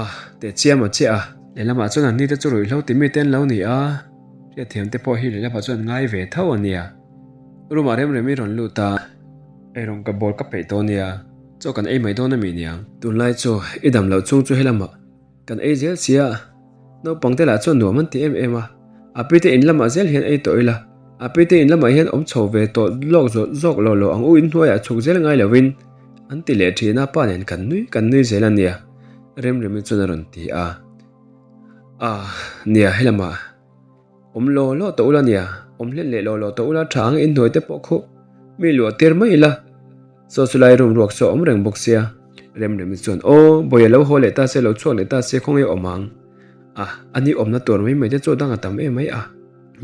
A, teh chiam a che a. Lehlamah chuan an nite chu ruihhlo ti mite an lo ni a, hriatthiam te pawh hi lehlamah chuan an ngai ve tho a nia. Room ah rem rem i rawn lut a, eirawng ka bawl ka peih tawh a nia, chaw kan ei mai dawn a mi niang. Tunlai chu i dam loh chung chu helamah Kan ei zel sia, naupang te lah chuan nuam an ti em em a, a pi te in lamah zel hian ei tawh ila, a pi te in lamah hian awm chho ve tawh lawk zawk zawk lo lo ang u in hnuaiah chhuk zel ngai lovin an ti leh thin a, pa nen kan nui kan nui zel a nia, Remremi chuan a rawn ti a, ah nia helamah. Awm law law tawh ula nia. Awm hlen leh lo lo tawh ula tha ang inhnuai te pawh khu mi luah tir mai ila. Chaw chu lai room ruak chu a awm reng bawk sia. Remremi chuan, Aw, Bawiha lo haw leh ta se, lo chhuak leh ta se, khawnge awm ang? A, a ni awmna tur mai mai te chu a dang a tam em mai a.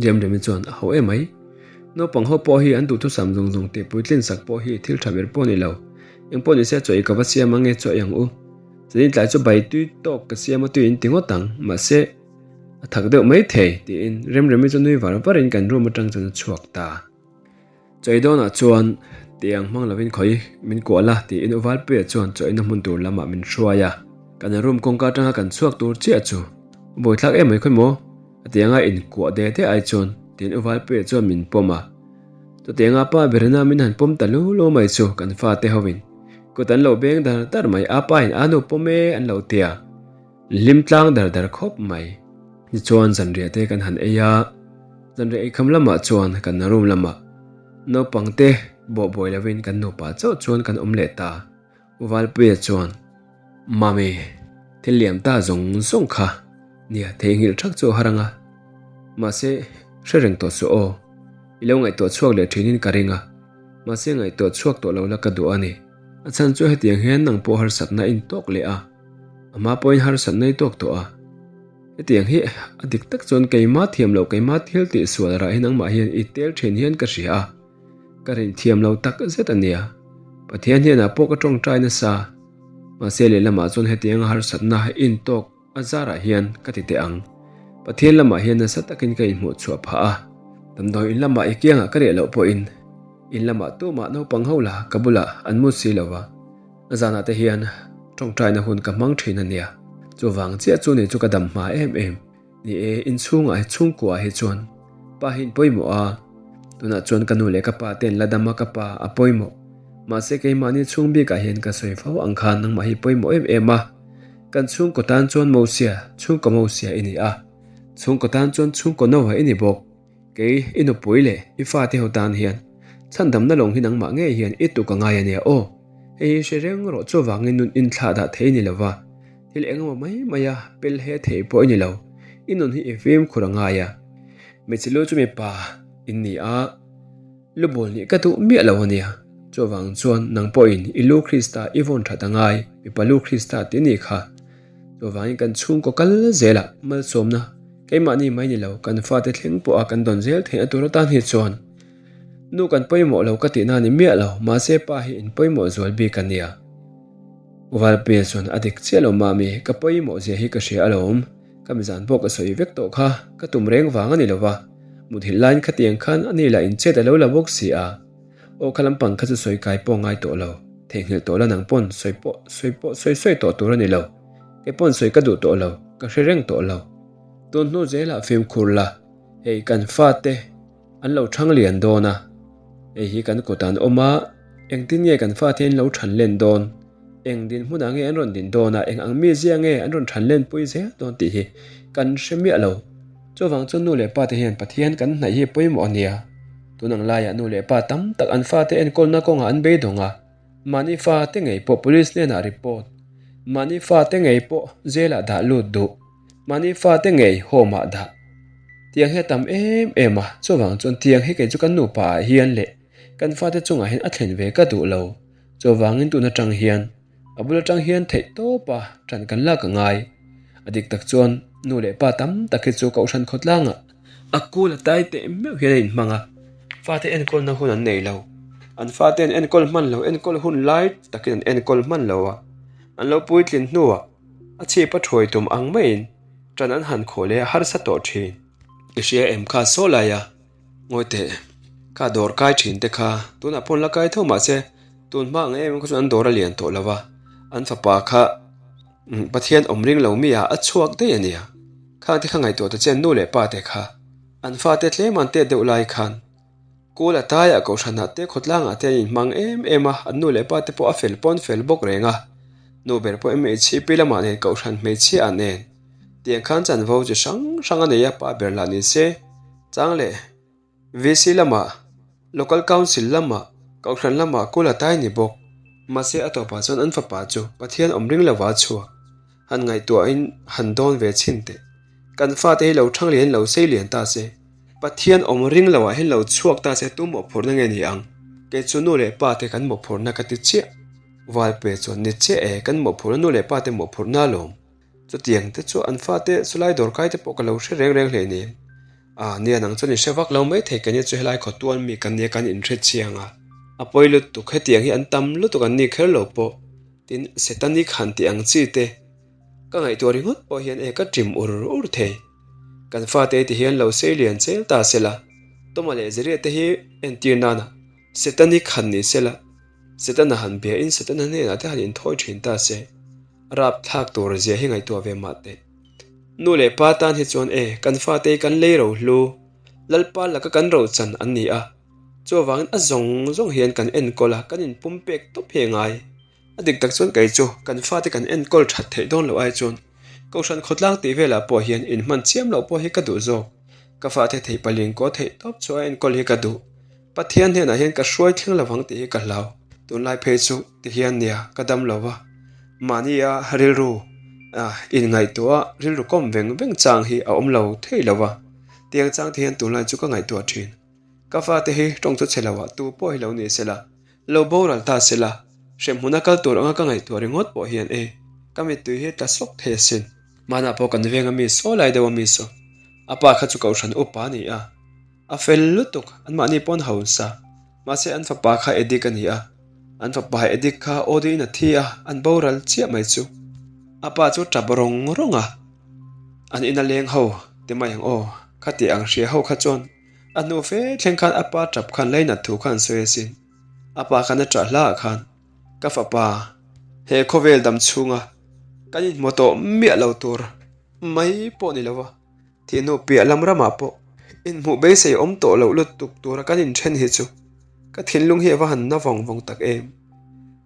Remremi chuan, A ho em mai. Naupang ho pawh hi an duhthusam zawng zawng tih puitlin sak pawh hi thil tha ber pawh a ni lo. Eng pawh nise chaw i ka va siam ange chaw i ang u. Zanin tlai chu bai tui tawk ka siam a tui in ti ngawt ang, mahse, a thak deuh mai thei, tiin Remremi chu nui var varin kan room atang chuan a chhuak ta. Chawi dawnah chuan tiang hmang lovin khawi min kuah la tiin U Valpuia chuan chawina hmun tur lamah min hruai a. Kan room kawngka atanga kan chhuak tur chiah chu a buaithlak em mai khawi maw? A tianga inkuah de de ai chuan tiin U Valpuia chuan min pawm a. Chutianga pa berina min han pawm ta lu lu mai chu kan fate hovin kut an lo beng dar dar mai, a pa in a nu pawm e an lo tia. Hlim tlang dar dar khawp mai. Tichuan zanriah te kan han ei a, zanriah eikham lamah chuan kan room lamah naupang te bawhbuai lovin kan nupa chauh chuan kan awm leh ta. U Valpuia chuan, Mami, thil liam ta zawng zawng kha nia theihnghilh thak chu a har ang a, mahse hre reng tawh suh aw, i lo ngaihtuah chhuak leh thinin ka ring a, mahse ngaihtuah chhuak tawh lo la ka duh a ni. A chhan chu hetiang hian nang pawh harsatna a intawk leh a. A hma pawhin harsatna i tawk tawh a. Hetiang hi a dik tak chuan keima thiam loh keima thil tih sual rah hi nangmah hian i tel thin hian ka hria a. Ka rin thiam lo tak zet a nia. Pathian hnenah pawh ka tawngtai nasa. Mahse lehlamah chuan hetianga harsatna intawk a zarah hian ka ti teh ang. Pathian lamah hian nasa takin ka inhmuh chhuah phah a. Damdawi in lamah i kiangah ka riah loh pawhin in lamah tumah naupang ho la ka bulah an mut si lo va. Zanah te hian tawngtaina hun ka hmang thin a nia. Chuvang chiah chu ni chu ka dam hma em em. Ni e, inchhungah hi chhungkuaah hi chuan pa hi in pawimawh a. Tunah chuan ka nu leh ka pa ten la dam a ka pa a pawimawh. Mahse keimahni chhung bikah hian ka sawi fo ang khan nangmah hi pawimawh em em a. Kan chhungkaw tan chuan Mosia, chhungkaw Mosia i ni a. Chhungkaw tan chuan chhungkaw Noah i ni bawk. Kei, i nupui leh i fate ho tan hian chhandamna lawng hi nangmah ngei hian i tuk a ngai a nia aw. Hei hi hre reng rawh chuvangin nun inthlah dah thei ni lova, thil engemaw mai maia pel he thei pawh i ni lo. I nun hi i fimkhur a ngai a. Hmeichhe lu chu mipa in ni a, lu bul nih ka duh miah lo a nia. Chuvang chuan nang pawhin i lu Krista i vawn that a ngai, mipa lu Krista tih ni kha. Chuvangin kan chhungkaw kal zelah malsawmna keimahni mai ni lo kan fate thleng pawha kan dawn zel theihna tur atan hi chuan nu kan pawimawh lo ka tihna a ni miah lo mahse pa hi in pawimawh zual bik a nia. U Valpuia chuan a dik chiah lo mami ka pawimawh zia hi ka hria alawm ka mizan pawh ka sawi vek tawh kha ka tum reng vang a ni lova muthilh laiin khatiang khan a ni lah in chet a lo la bawk si a. Aw kha lampang kha chu sawi kai pawh ngai tawh lo, theihnghilh tawh la nang pawn sawi pawh sawi pawh sawi sawi tawh tur a ni lo, kei pawn sawi ka duh tawh lo, ka hre reng tawh lo. Tun hnu zelah fimkhur la, hei kan fate an lo thang lian dawn a, hei hi kan kut an awm a, engtin nge kan fate an lo than len dawn, eng dinhmunah nge an rawn din dawn a, eng ang mizia nge an rawn than len pui zel dawn tih hi kan hre miah lo. Chuvang chuan nu leh pa te hian Pathian kan hnaih hi pawimawh a nia. Tun ang laiah nu leh pa tam tak an fate enkawlna kawngah an beidawng a, mahni fate ngei pawh police hnenah report, mahni fate ngei pawh jail-ah dah lut duh, mahni fate ngei home-ah dah. Tiang hi a tam em em a, chuvang chuan tiang hi kei chu kan nupa ah hian leh kan fate chungah hian a thlen ve ka duh lo. Chuvangin tun atang hian A bul atang hian theih tawp a ṭan kan lak a ngai. A dik tak chuan nu leh pa tam tak hi chu Kohhran khawtlangah a kul a tai teh meuh hian a inhmang a, fate enkawlna hun an nei lo. An fate an enkawl hman lo, enkawl hun lai takin an enkawl hman lo a, an lo puitlin hnuah a chhip a thuai tum ang maiin ṭan an han khawh leh a harsa tawh ṭhin. I hria em kha saw lai a? Ngawi teh, kha dawr kai thin te kha tunah pawn la kai tho mahse tun hma ang em em kha chuan an dawr a lian tawh lo va, an fapa kha Pathian awm ring lo mi ah a chhuak daih a nia. Khang te kha ngaihtuah ta che nu leh pa te kha an fate tlem an tet deuh lai khan Kul a taiah kohhranah te khawtlangah te an inhmang em em a, an nu leh pa te pawh a fel pawn fel bawk reng a, nu ber pawh MHCP lamah nen kohhran hmeichhia ah nen tiang khan chanvo chi hrang hrang a nei a, pa ber lah ni se. Chang leh VC lamah, Local Council lamah, Kohhran lamah kul a tai ni bawk. Mahse a tawpah chuan an fapa chu Pathian awm ring lova chhuak han ngaihtuahin han dawn ve chhin teh. Kan fate hi lo thang lian lo sei lian ta se. Pathian awm ring loah hian lo chhuak ta se tu mawhphurhna nge ni ang? Kei chu nu leh pa te kan mawhphurhna ka ti chiah. Valpe chuan ni chiah e, kan mawhphurhna nu leh pa te mawhphurhna alawm. Chutiang te chu an fate chulai dawrkai te pawh ka lo hre reng reng hle ni. Ah, nia nang chuan i hre vak lo mai thei keini chu helai khawtual mi kan nia kan inhre chiang a. A pawi lutuk hetiang hi an tam lutuk an ni kher lo pawh. Tin, Setanic han tih ang chi te ka ngaihtuah ringawt pawh hian e ka ṭim ur ur thei. Kan fate ti hian lo sei lian chel ta sela, Tawma leh Zeria te hi entir nana Setanic han ni sela, Setana han bia in Setana hnenah te han inthawi ṭhin ta se. Rap thlak tur zia hi ngaihtuah ve mah teh. Nu leh pa tan hi chuan e, kan fate hi kan lei ro hlu, Lalpa laka kan ro chan an ni a, chuvangin a zawng zawng hian kan enkawl a, kan inpumpek tawp hi a ngai. A dik tak chuan kei chu kan fate kan enkawl that theih dawn loh ai chuan Kohhran khawtlang tih velah pawh hian inhman chiam loh pawh hi ka duh zawk. Ka fate theih paling kaw theih tawp chu a enkawl hi ka duh. Pathian hnenah hian ka hruai thleng lovang tih hi ka hlau. Tunlai phei chu ti hian nia ka dam lo va, mahnia rilru inngaihtuah a rilru kawm veng veng chang hi a awm lo thei lo va, tiang chang te hian tunlai chu ka ngaihtuah thin. Ka fate hi tawng chu chhe lo ah tu pawh hi lo ni se la, lo boral ta se la, hremhmun a kal tur anga ka ngaihtuah ringawt pawh hian e, ka mittui hi tla sawk thei asin. Hmanah pawh kan veng a mi saw lai deuh a mi saw, a pa kha chu kohhran upa a ni a. A fel lutuk, anmahni pawn hausa. Mahse an fapa kha Edik a ni a, an fapa Edik kha Audi in a thi a, an boral chiah mai chu. A pa chu tap rawng rawng a, an ina leng ho ti mai ang aw, khati ang hria ho kha chuan a hnu fe thleng khan a pa tap khan lainat thu khan sawi asin. A pa khan a ṭah hlaah khan ka fapa he khawvel dam chhunga kan inhmu tawh miah lo tur mai pawh ni lo va. Thihnu piah lam ramah pawh inhmuh beisei awm tawh loh lutuk tura kan inthen hi chu ka thinlung hi a va han na vawng vawng tak em.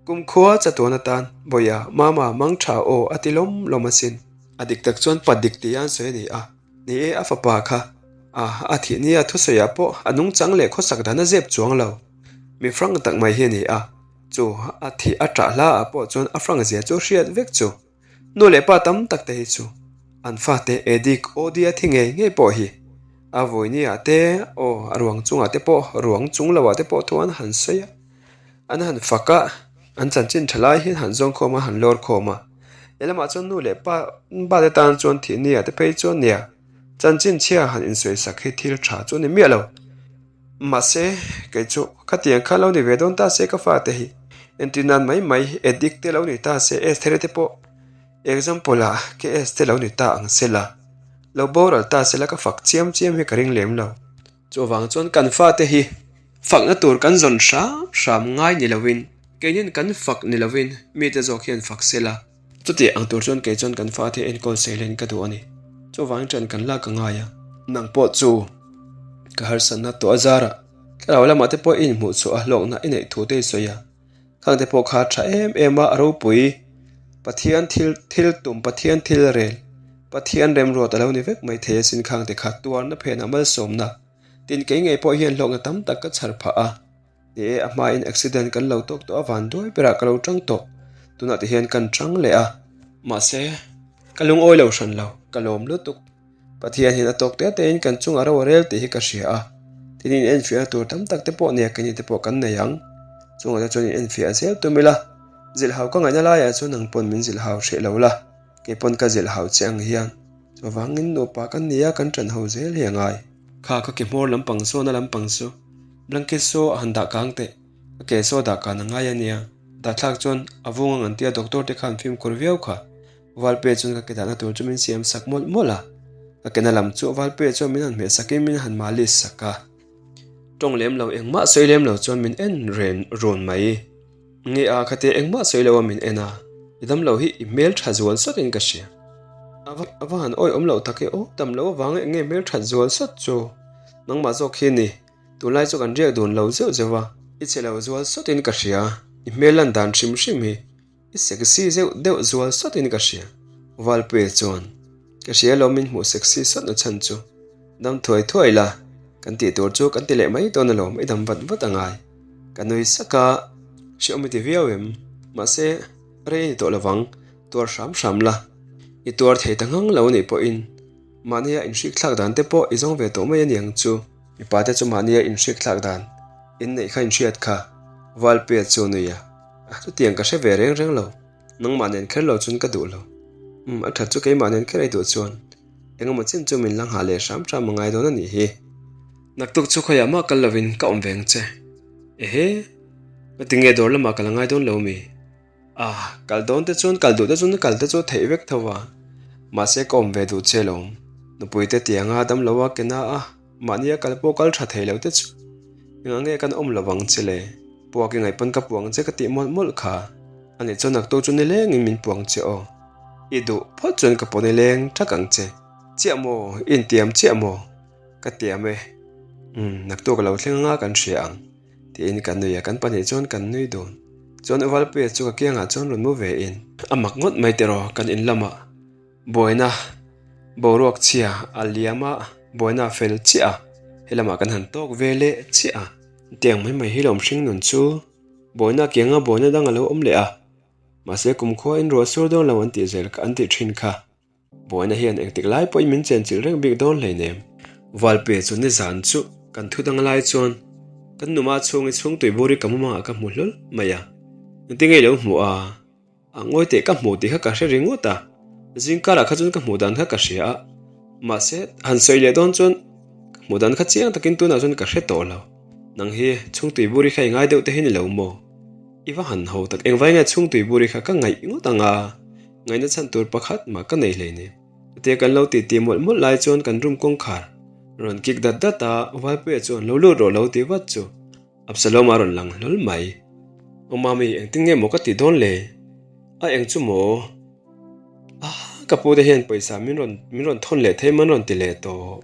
Kumkhua chatuan atan Bawia, Mama, Mangtha aw a ti lawm lawm asin. A dik tak chuan pa dik tih an sawi a ni a, ni e a fapa kha a a thih nia thusawiah pawh a nungchang leh khawsak dan a zep chuang lo. Mi frank tak mai hi a ni a, chu a thih a ṭah hlaah pawh chuan a frank zia chu hriat vek chu. Nu leh pa tam tak te hi chu an fate Edik Odia thi ngei ngei pawh hi a vawinia te aw a ruang chungah te pawh ruang chung loah te pawh thu an han sawi a, an han fak a, an chanchin tha lai hian han zawng khawm a, han lawr khawm a. Helamah chuan nu leh pa pa te tan chuan thihnia te phei chuan nia chanchin chhia han insawi sak hi thil tha chu a ni miah lo. Mahse, kei chu khatiang kha lo ni ve dawn ta se ka fate hi entir nan mai mai addict te lo ni ta se Esther te pawh example ah KS te lo ni ta ang se la, lo boral ta se la ka fak chiam chiam hi ka ring lem lo. Chuvang chuan kan fate hi fakna tur kan zawn hram hram ngai ni lovin keinin kan fak ni lovin mite zawk hian fak se la. Chuti ang tur chuan kei chuan kan fate enkawl seilen ka duh a ni. Chuvangin ṭan kan lak a ngai a. Nang pawh chu ka harsatna tawh a zarah thlarau lamah te pawh i inhmuh chhuah a hlawkna i neih thu te i sawi a. Khang te pawh kha a ṭha em em a, a ropui. Pathian thil thil tum, Pathian thil rel, Pathian remruat a lo ni vek mai thei asin khang te kha tuarna phenah malsawmna. Tin, kei ngei pawh hian hlawkna tam tak ka chhar phah a. Ni e, a hmain accident kan lo tawk tawh a, van duai berah ka lo tang tawh. Tunah te hian kan tang leh a. Mahse, ka lungawi lo hran lo, ka lawm lutuk. Pathian hian a tawk te tein kan chungah ro a rel tih hi ka hria a. Tin, in enfiahna tur tam tak te pawh nia keini te pawh kan nei ang. Chungah te chuan in enfiah zel tum ila, zilhhau ka ngaihna laiah chuan nang pawn min zilhhau hreh lo la, kei pawn ka zilhhau che ang hian. Chuvangin nupa kan ni a, kan ṭan ho zel hi a ngai. Kha ka ke hmawr lampang zawna lampang chu Blanket saw a han dah kang teh, a ke saw dah kan a ngai a nia. Dah thlak chuan a vung ang an tia doctor te khan fimkhur viau kha. Valpe chuan ka ke dahna tur chu min siam sak mawlh mawlh a. Ka ke na lam chu Valpe chuan min han hmeh sakin min han malis sak a. Tawng lem lo engmah sawi lem lo chuan min en ren run mai. Nge a khatia engmah sawi lo a min en a, i dam lo hi i hmel tha zual sawt in ka hria. A va a va han awi awm loh tak e aw, dam lo avanga eng nge hmel that zual sawt chu nangmah zawk hi a ni. Tunlai chu kan riak dun lo zeuh zeuh a, i che lo zual sawtin ka hria, i hmel lan dan hrim hrim hi i sexy zeuh deuh zual sawtin ka hria. Valpuia chuan, Ka hria lo min hmuh sexy sawt na chhan chu dam thuai thuai la, kan tih tur chu kan ti leh mai dawn alawm, i dam vat vat a ngai. Ka nui sak a, hreawm i ti viau em? Mahse, rei a ni tawh lovang, tuar hram hram la, i tuar thei ta ngang lo anih pawhin. Mahnia inhrik thlak dan te pawh i zawng ve tawh mai a niang chu. Mipa te chu mahnia inhrik thlak dan inneih kha inhriat kha. Valpuia chu a nui a, Chutiang ka hre ve reng reng lo. Nangmah nen kher lo chuan ka duh lo. Umm, a that chu keimah nen kher ei duh chuan engemaw chin chu min la nghah leh hram hram a ngai dawn a nih hi. Naktuk chu khawiah mah kal lovin ka awm ve ang che. Ehe, ka ti nge dawr lamah ka la ngai dawn lo mi? Ah, kal dawn te chuan kal duh te chuan kal te chu theih vek tho va. Mahse ka awm ve duh che lo. Nupui te tianga dam lo a ke na a, mahnia kal pawh kal tha thei lo te chu. Engah nge kan awm lo vang che le? Puak i ngaih pawn ka puang che ka tih mawlh mawlh kha. Ani chuan naktuk chu nilengin min puang che aw. I duh phawt chuan ka pawn i leng thak ang che. Chiah maw? I intiam chiah maw? Ka tiam e. Umm, naktuk a lo thleng anga kan hria ang. Tiin ka nui a, kan pahnih chuan kan nui dun. Chuan Uvalpuia chu ka kiangah chuan rawn mu ve in. A mak ngawt mai tiraw kan in lamah buaina boruak chhia a liam a, buaina a fel chiah a, helamah kan han tawk ve leh chiah a. Tiang mai mai hi lawm hring nun chu buaina kianga buaina dang a lo awm leh a, mahse kumkhua in ruah sur dawn lo an tih zel an tih thin kha. Buaina hian engtik lai pawhin min chenchilh reng bik dawn hleinem. Valpuia chu nizan chu kan thu dang lai chuan kan numa chhung i chhung tuibur i ka mumangah ka hmu hlawl mai a. Engtin nge i lo hmuh a? A ngawi teh ka hmuh tih kha ka hre ringawt a, zingkarah kha chuan ka hmuh dan kha ka hria a, mahse han sawi leh dawn chuan ka hmuh dan kha chiang takin tunah chuan ka hre tawh lo. Nang hi chhung tuibur i kha i ngai deuh te hi ni lo maw? I va han ho tak engvai nge chhung tuibur i kha ka ngaih ngawt ang a? Ngaihna chhan tur pakhat mah ka nei hlei ni. Chutia kan lo titi mawlh mawlh lai chuan kan room kawngkhar rawn kik dat dat a, Valpuia chuan lo lut rawh lo ti vat chu Absalom a rawn lang hlawl mai. Aw mami engtin nge maw ka ti dawn le? A eng chu maw? Ah ka pu te hian pawisa min rawn min rawn thawn leh thei man rawn ti leh tawh.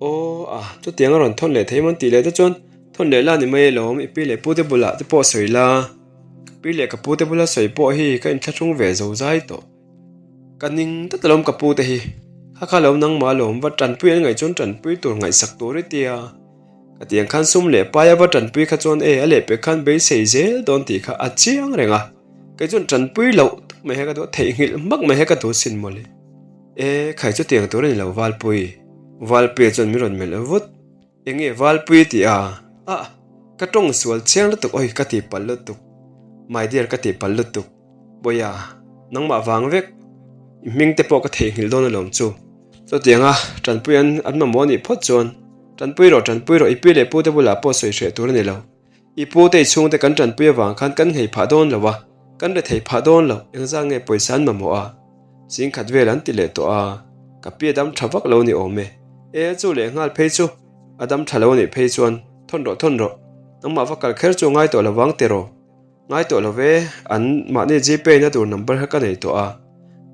Aw a chutiang a rawn thawn leh thei man tih leh te chuan thawn leh la ni mai alawm i pi leh pu te bulah te pawh sawi la. Ka pi leh ka pu te bula sawi pawh hi ka inthlahrung ve zo zai tawh. Ka ning tlat alawm ka pu te hi. Kha kha lo nangmah alawm va tanpui an ngaih chuan tanpui tur ngaihsak tur i tia. Ka tiang khan sum leh paia va tanpui kha chuan e a lehpek khan beisei zel dawn tih kha a chiang reng a. Kei chuan tanpui loh tak mai hi ka duh a, theihnghilh hmak mai hi ka duh sin mawle. E khai chutiang tur a ni lo Valpui. Valpuia chuan min rawn melh vut. Enge Valpui tih a? Ah! Ka tawng sual chiang lutuk awi ka tih palh lutuk. My dear ka tih palh lutuk. Bawiha, nangmah vang vek. I hming te pawh ka theihnghilh dawn alawm chu. Chutianga Tanpui an an mamawh anih phawt chuan Tanpui rawh Tanpui rawh i pi leh pu te bulah pawh sawi hreh tur a ni lo. I pu te i chhungte kan tanpui avang khan kan nghei phah dawn lo a, kan re thei phah dawn lo, engzah nge pawisa an mamawh a? Singkhat vel an ti leh tawh a, ka pi a dam tha vak lo ni awm e. E, chu leh nghal phei chu a dam tha lo anih phei chuan thawn rawh thawn rawh, nangmah va kal kher chu a ngai tawh lo vang tiraw? Ngai tawh lo ve, an mahni Gpay na tur number kha ka nei tawh a,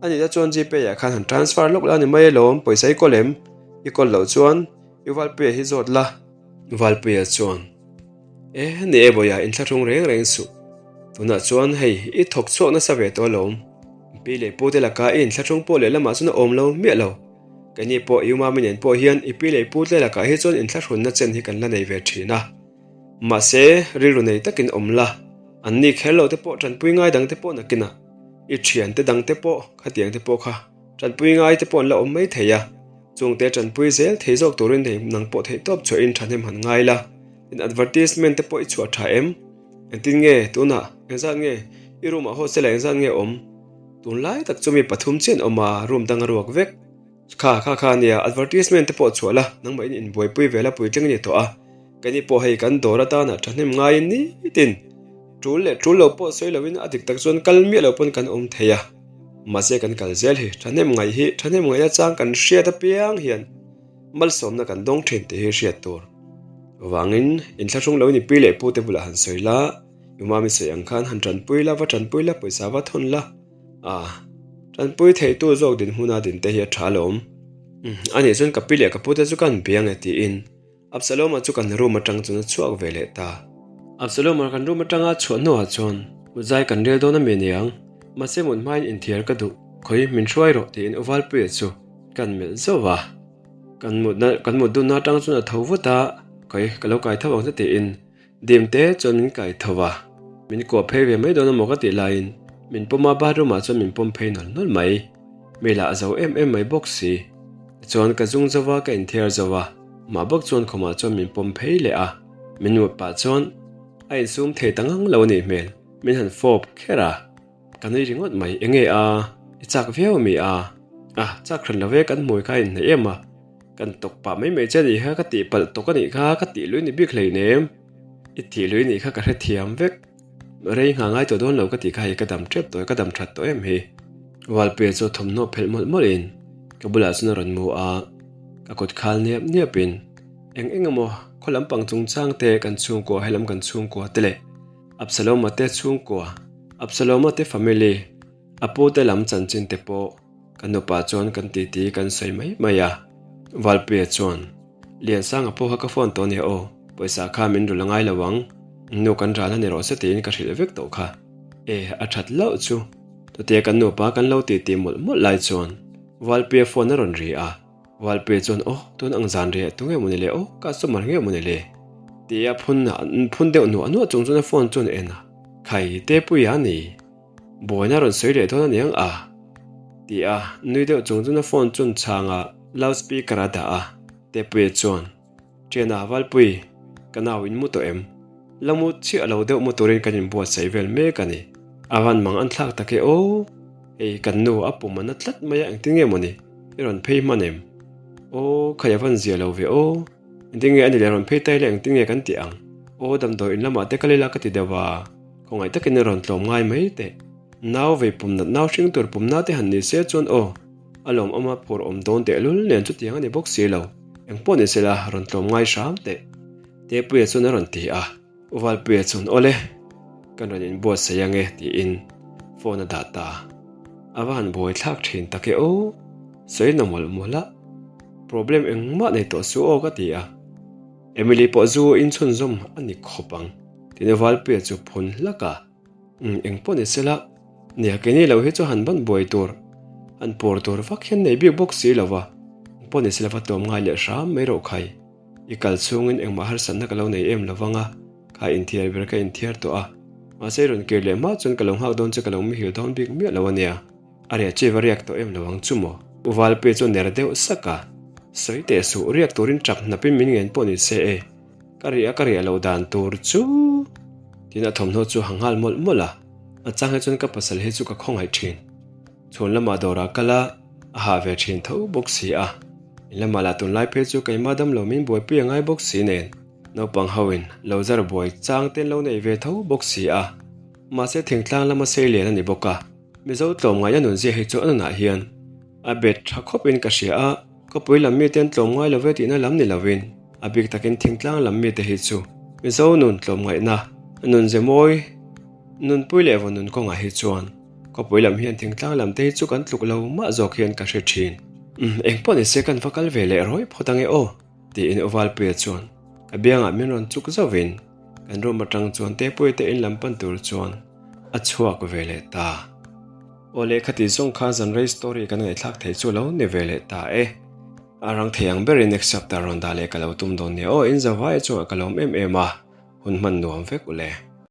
anihna chuan Gpay ah khan han transfer lawk la ni mai alawm, pawisa i kawl em? I kawl loh chuan i Valpuia hi zawt la. Valpuia chuan, E, ni e bawiha, inthlahrung reng reng suh. Tunah chuan hei, i thawk chhuak nasa ve tawh alawm. Pi leh pu te laka i inthlahrung pawh lehlamah chuan a awm lo miah lo. Keini pawh i umami nen pawh hian i pi leh pu te lakah hi chuan inthlahrunna chen hi kan la nei ve thin a. Mahse, rilru nei takin awm la, an ni kher lo te pawh tanpui ngai dang te pawh nakinah i thiante dang te pawh khatiang te pawh kha tanpui ngai te pawh an la awm mai thei a. Chungte tanpui zel thei zawk turin hei nang pawh theih tawp chhuahin thahnem han ngai la. In advertisement te pawh i chhuah tha em? Engtin nge tunah engzat nge i room ah hostel ah engzat nge awm? Tunlai tak chu mi pathum chiah an awm a, room dang a ruak vek. Kha kha kha nia advertisement te pawh chhuah la, nangmah in inbuaipui vel a puitling a ni tawh a. Keini pawh hei kan dawr atana thahnem ngaiin nitin tul leh tul lo pawh sawi loin a dik tak chuan kal miah lo pawn kan awm thei a. Mahse kan kal zel hi thahnem ngaih hi thahnem ngaih achang kan hriat apiang hian malsawmna kan dawng thin tih hi hriat tur. Vangin inthlahrung lo ni pi leh pu te bulah han sawi la, i mami sawi ang khan han tanpui la, va tanpui la, pawisa va thawn la, ah tanpui theitu zawk dinhmuna din te hi a tha alawm. Anih chuan ka pi leh ka pu te chu ka han biang e tiin Absalom-a chu kan room atang chuan a chhuak ve leh ta. Absalom-a kan room atanga a chhuah hnuah chuan mut zai kan rel dawn a mi aniang, mahse mut hmain inthiar ka duh, khawi min hruai rawh tiin Uvalpuia chu kan melh zauh a. Kan mutna kan mut dunna atang chuan a tho vut a, khawi ka lo kai tho ang che tiin Dim te chuan min kai tho a, min kuah phei ve mai dawn amaw ka tih laiin min pawm a, bathroom ah chuan min pawm phei nawlh nawlh mai. Mi lah a zo em em mai bawk si. Tichuan ka zung zo va, ka inthiar zo va, mah bawk chuan khumah chuan min pawm phei leh a, min mut pah chuan a insum thei ta ngang lo a nih hmel, min han fawp kher a, ka nui ringawt mai, enge a, i chak viau ami a, a chak hran lo ve kan hmui kha a inhnaih em a, kan tawk pah mai mai che a nih kha, ka tihpalh tawk a nih kha, ka tih lui ni bik hleinem, i tih lui nih kha ka hrethiam vek. Rei nghah ngai tawh dawn lo ka tih kha hei ka dam tep tawh e, ka dam that tawh em hi. Valpuia chu thawmhnaw phelh mawlh mawlh in ka bulah chuan a rawn mu a, ka kut khal niap niap in eng eng emaw khaw lampang chungchang te kan chhungkua helam kan chhungkua te leh Absaloma te chhungkua Absaloma te family a pu te lam chanchin te pawh Ka nupa chuan kan titi kan sawi mai mai a, Valpuia chuan, Liansanga pawh kha ka phone tawh nia aw, pawisa kha min rul a ngai lo ang, nu kan ral a ni rawh se tiin ka hrilh vek tawh kha. E, a that hlauh chu. Chutia kan nupa kan lo titi mawlh mawlh lai chuan Valpuia phone a rawn ri a, Valpuia chuan, Aw, tun ang zan riah tu nge maw ni le aw, customer nge maw ni le? Tia phun phun deuh nuah nuah chung chuan a phone chuan a en a, Khai, Tepuia a ni. Buaina rawn sawi leh dawn a niang a? Ti a, nui deuh chung chuan a phone chuan chhangah loud speaker a dah a, Tepuia chuan, Ṭhiana Valpui, ka nau in mu tawh em? La mu chiah lo deuh mu turin kan inbuatsaih vel mek a ni. A van mang an thlak tak e aw, hei kan nu a pum a na tlat mai a engtin nge mawni i rawn phei hman em? Aw, khai a van zia lo ve aw, engtin nge a ni leh rawn phei ta ila engtin nge kan tih ang? Aw damdawi in lamah te kal ila ka ti deuh a. Khawngaih takin a rawn tlawm ngai mai teh. Nau vei pum nat nau hring tur pum na te han ni se chuan aw, a lawm awma phur awm dawn teh lul nen chutiang a ni bawk si lo. Eng pawh ni sela rawn tlawm ngai hram teh. Tepuia chuan a rawn ti a, U Valpuia chuan awle, kan rawn inbuatsaih ange tiin phone a dah ta. A va han buai thlak thin tak e aw, sawi na mawlh mawlh a, problem engmah nei tawh suh aw ka ti a. Emily pawh zu inchhunzawm a ni khawp ang tiin Valpuia chu phun hlak a, Umm eng pawh ni sela, nia keini lo hi chu han ban buai tur, han pawr tur vak hian nei bik bawk si lo va, eng pawh ni sela va tlawm ngai leh hram mai rawh khai, i kal chhungin engmah harsatna ka lo nei em lo vang a, kha inthiar ber ka inthiar tawh a, mahse i rawn kir leh hma chuan ka lo nghak dawn che ka lo muhil dawn bik miah lo a nia. A riah chiva riak tawh em lo ang chu maw? U Valpuia chu ner deuh sak a, Sawi teh suh, riak turin tap hnapin min ngen pawh ni se e, ka riah a ka riah loh dan tur chu. Tiin a thawmhnaw chu ha nghal mawlh mawlh a, a chang hi chuan ka pasal hi chu ka khawngaih thin. Chhuan lamah dawrah kal a, a hah ve thin tho bawk si a, in lamah lah tunlai phei chu keimah damlo min buaipui a ngai bawk si nen, naupang hoin lo zar buai chang te an lo nei ve tho bawk si a, mahse thingtlang lama sei lian a ni bawk a. Mizo tlawmngaihna nunzia hi chu a nunah hian a bet tha khawpin ka hria a, khawpui lam mite an tlawmngai lo ve tihna lam ni lovin a bik takin thingtlang lam mite hi chu Mizo nun tlawmngaihna nunze mawi nunpui leh vaw nun kawngah hi chuan khawpui lam hian thingtlang lam te hi chu kan tluk lo mah zawk hian ka hre thin. Umm engpawh nise kan va kal ve leh rawih phawt ange aw tiin U Valpuia chuan ka biangah min rawn chuk zauhin kan room atang chuan Tepuia te in lam pan tur chuan A chhuak ve leh ta. Aw leh khati zawng kha zanrei story kan ngaihthlak thei chu lo ni ve leh ta e. A rang thei ang berin next chapter rawn dah leh ka lo tum dawn nia aw, in zavai chungah ka lawm em em a, hun hman nuam vek u le.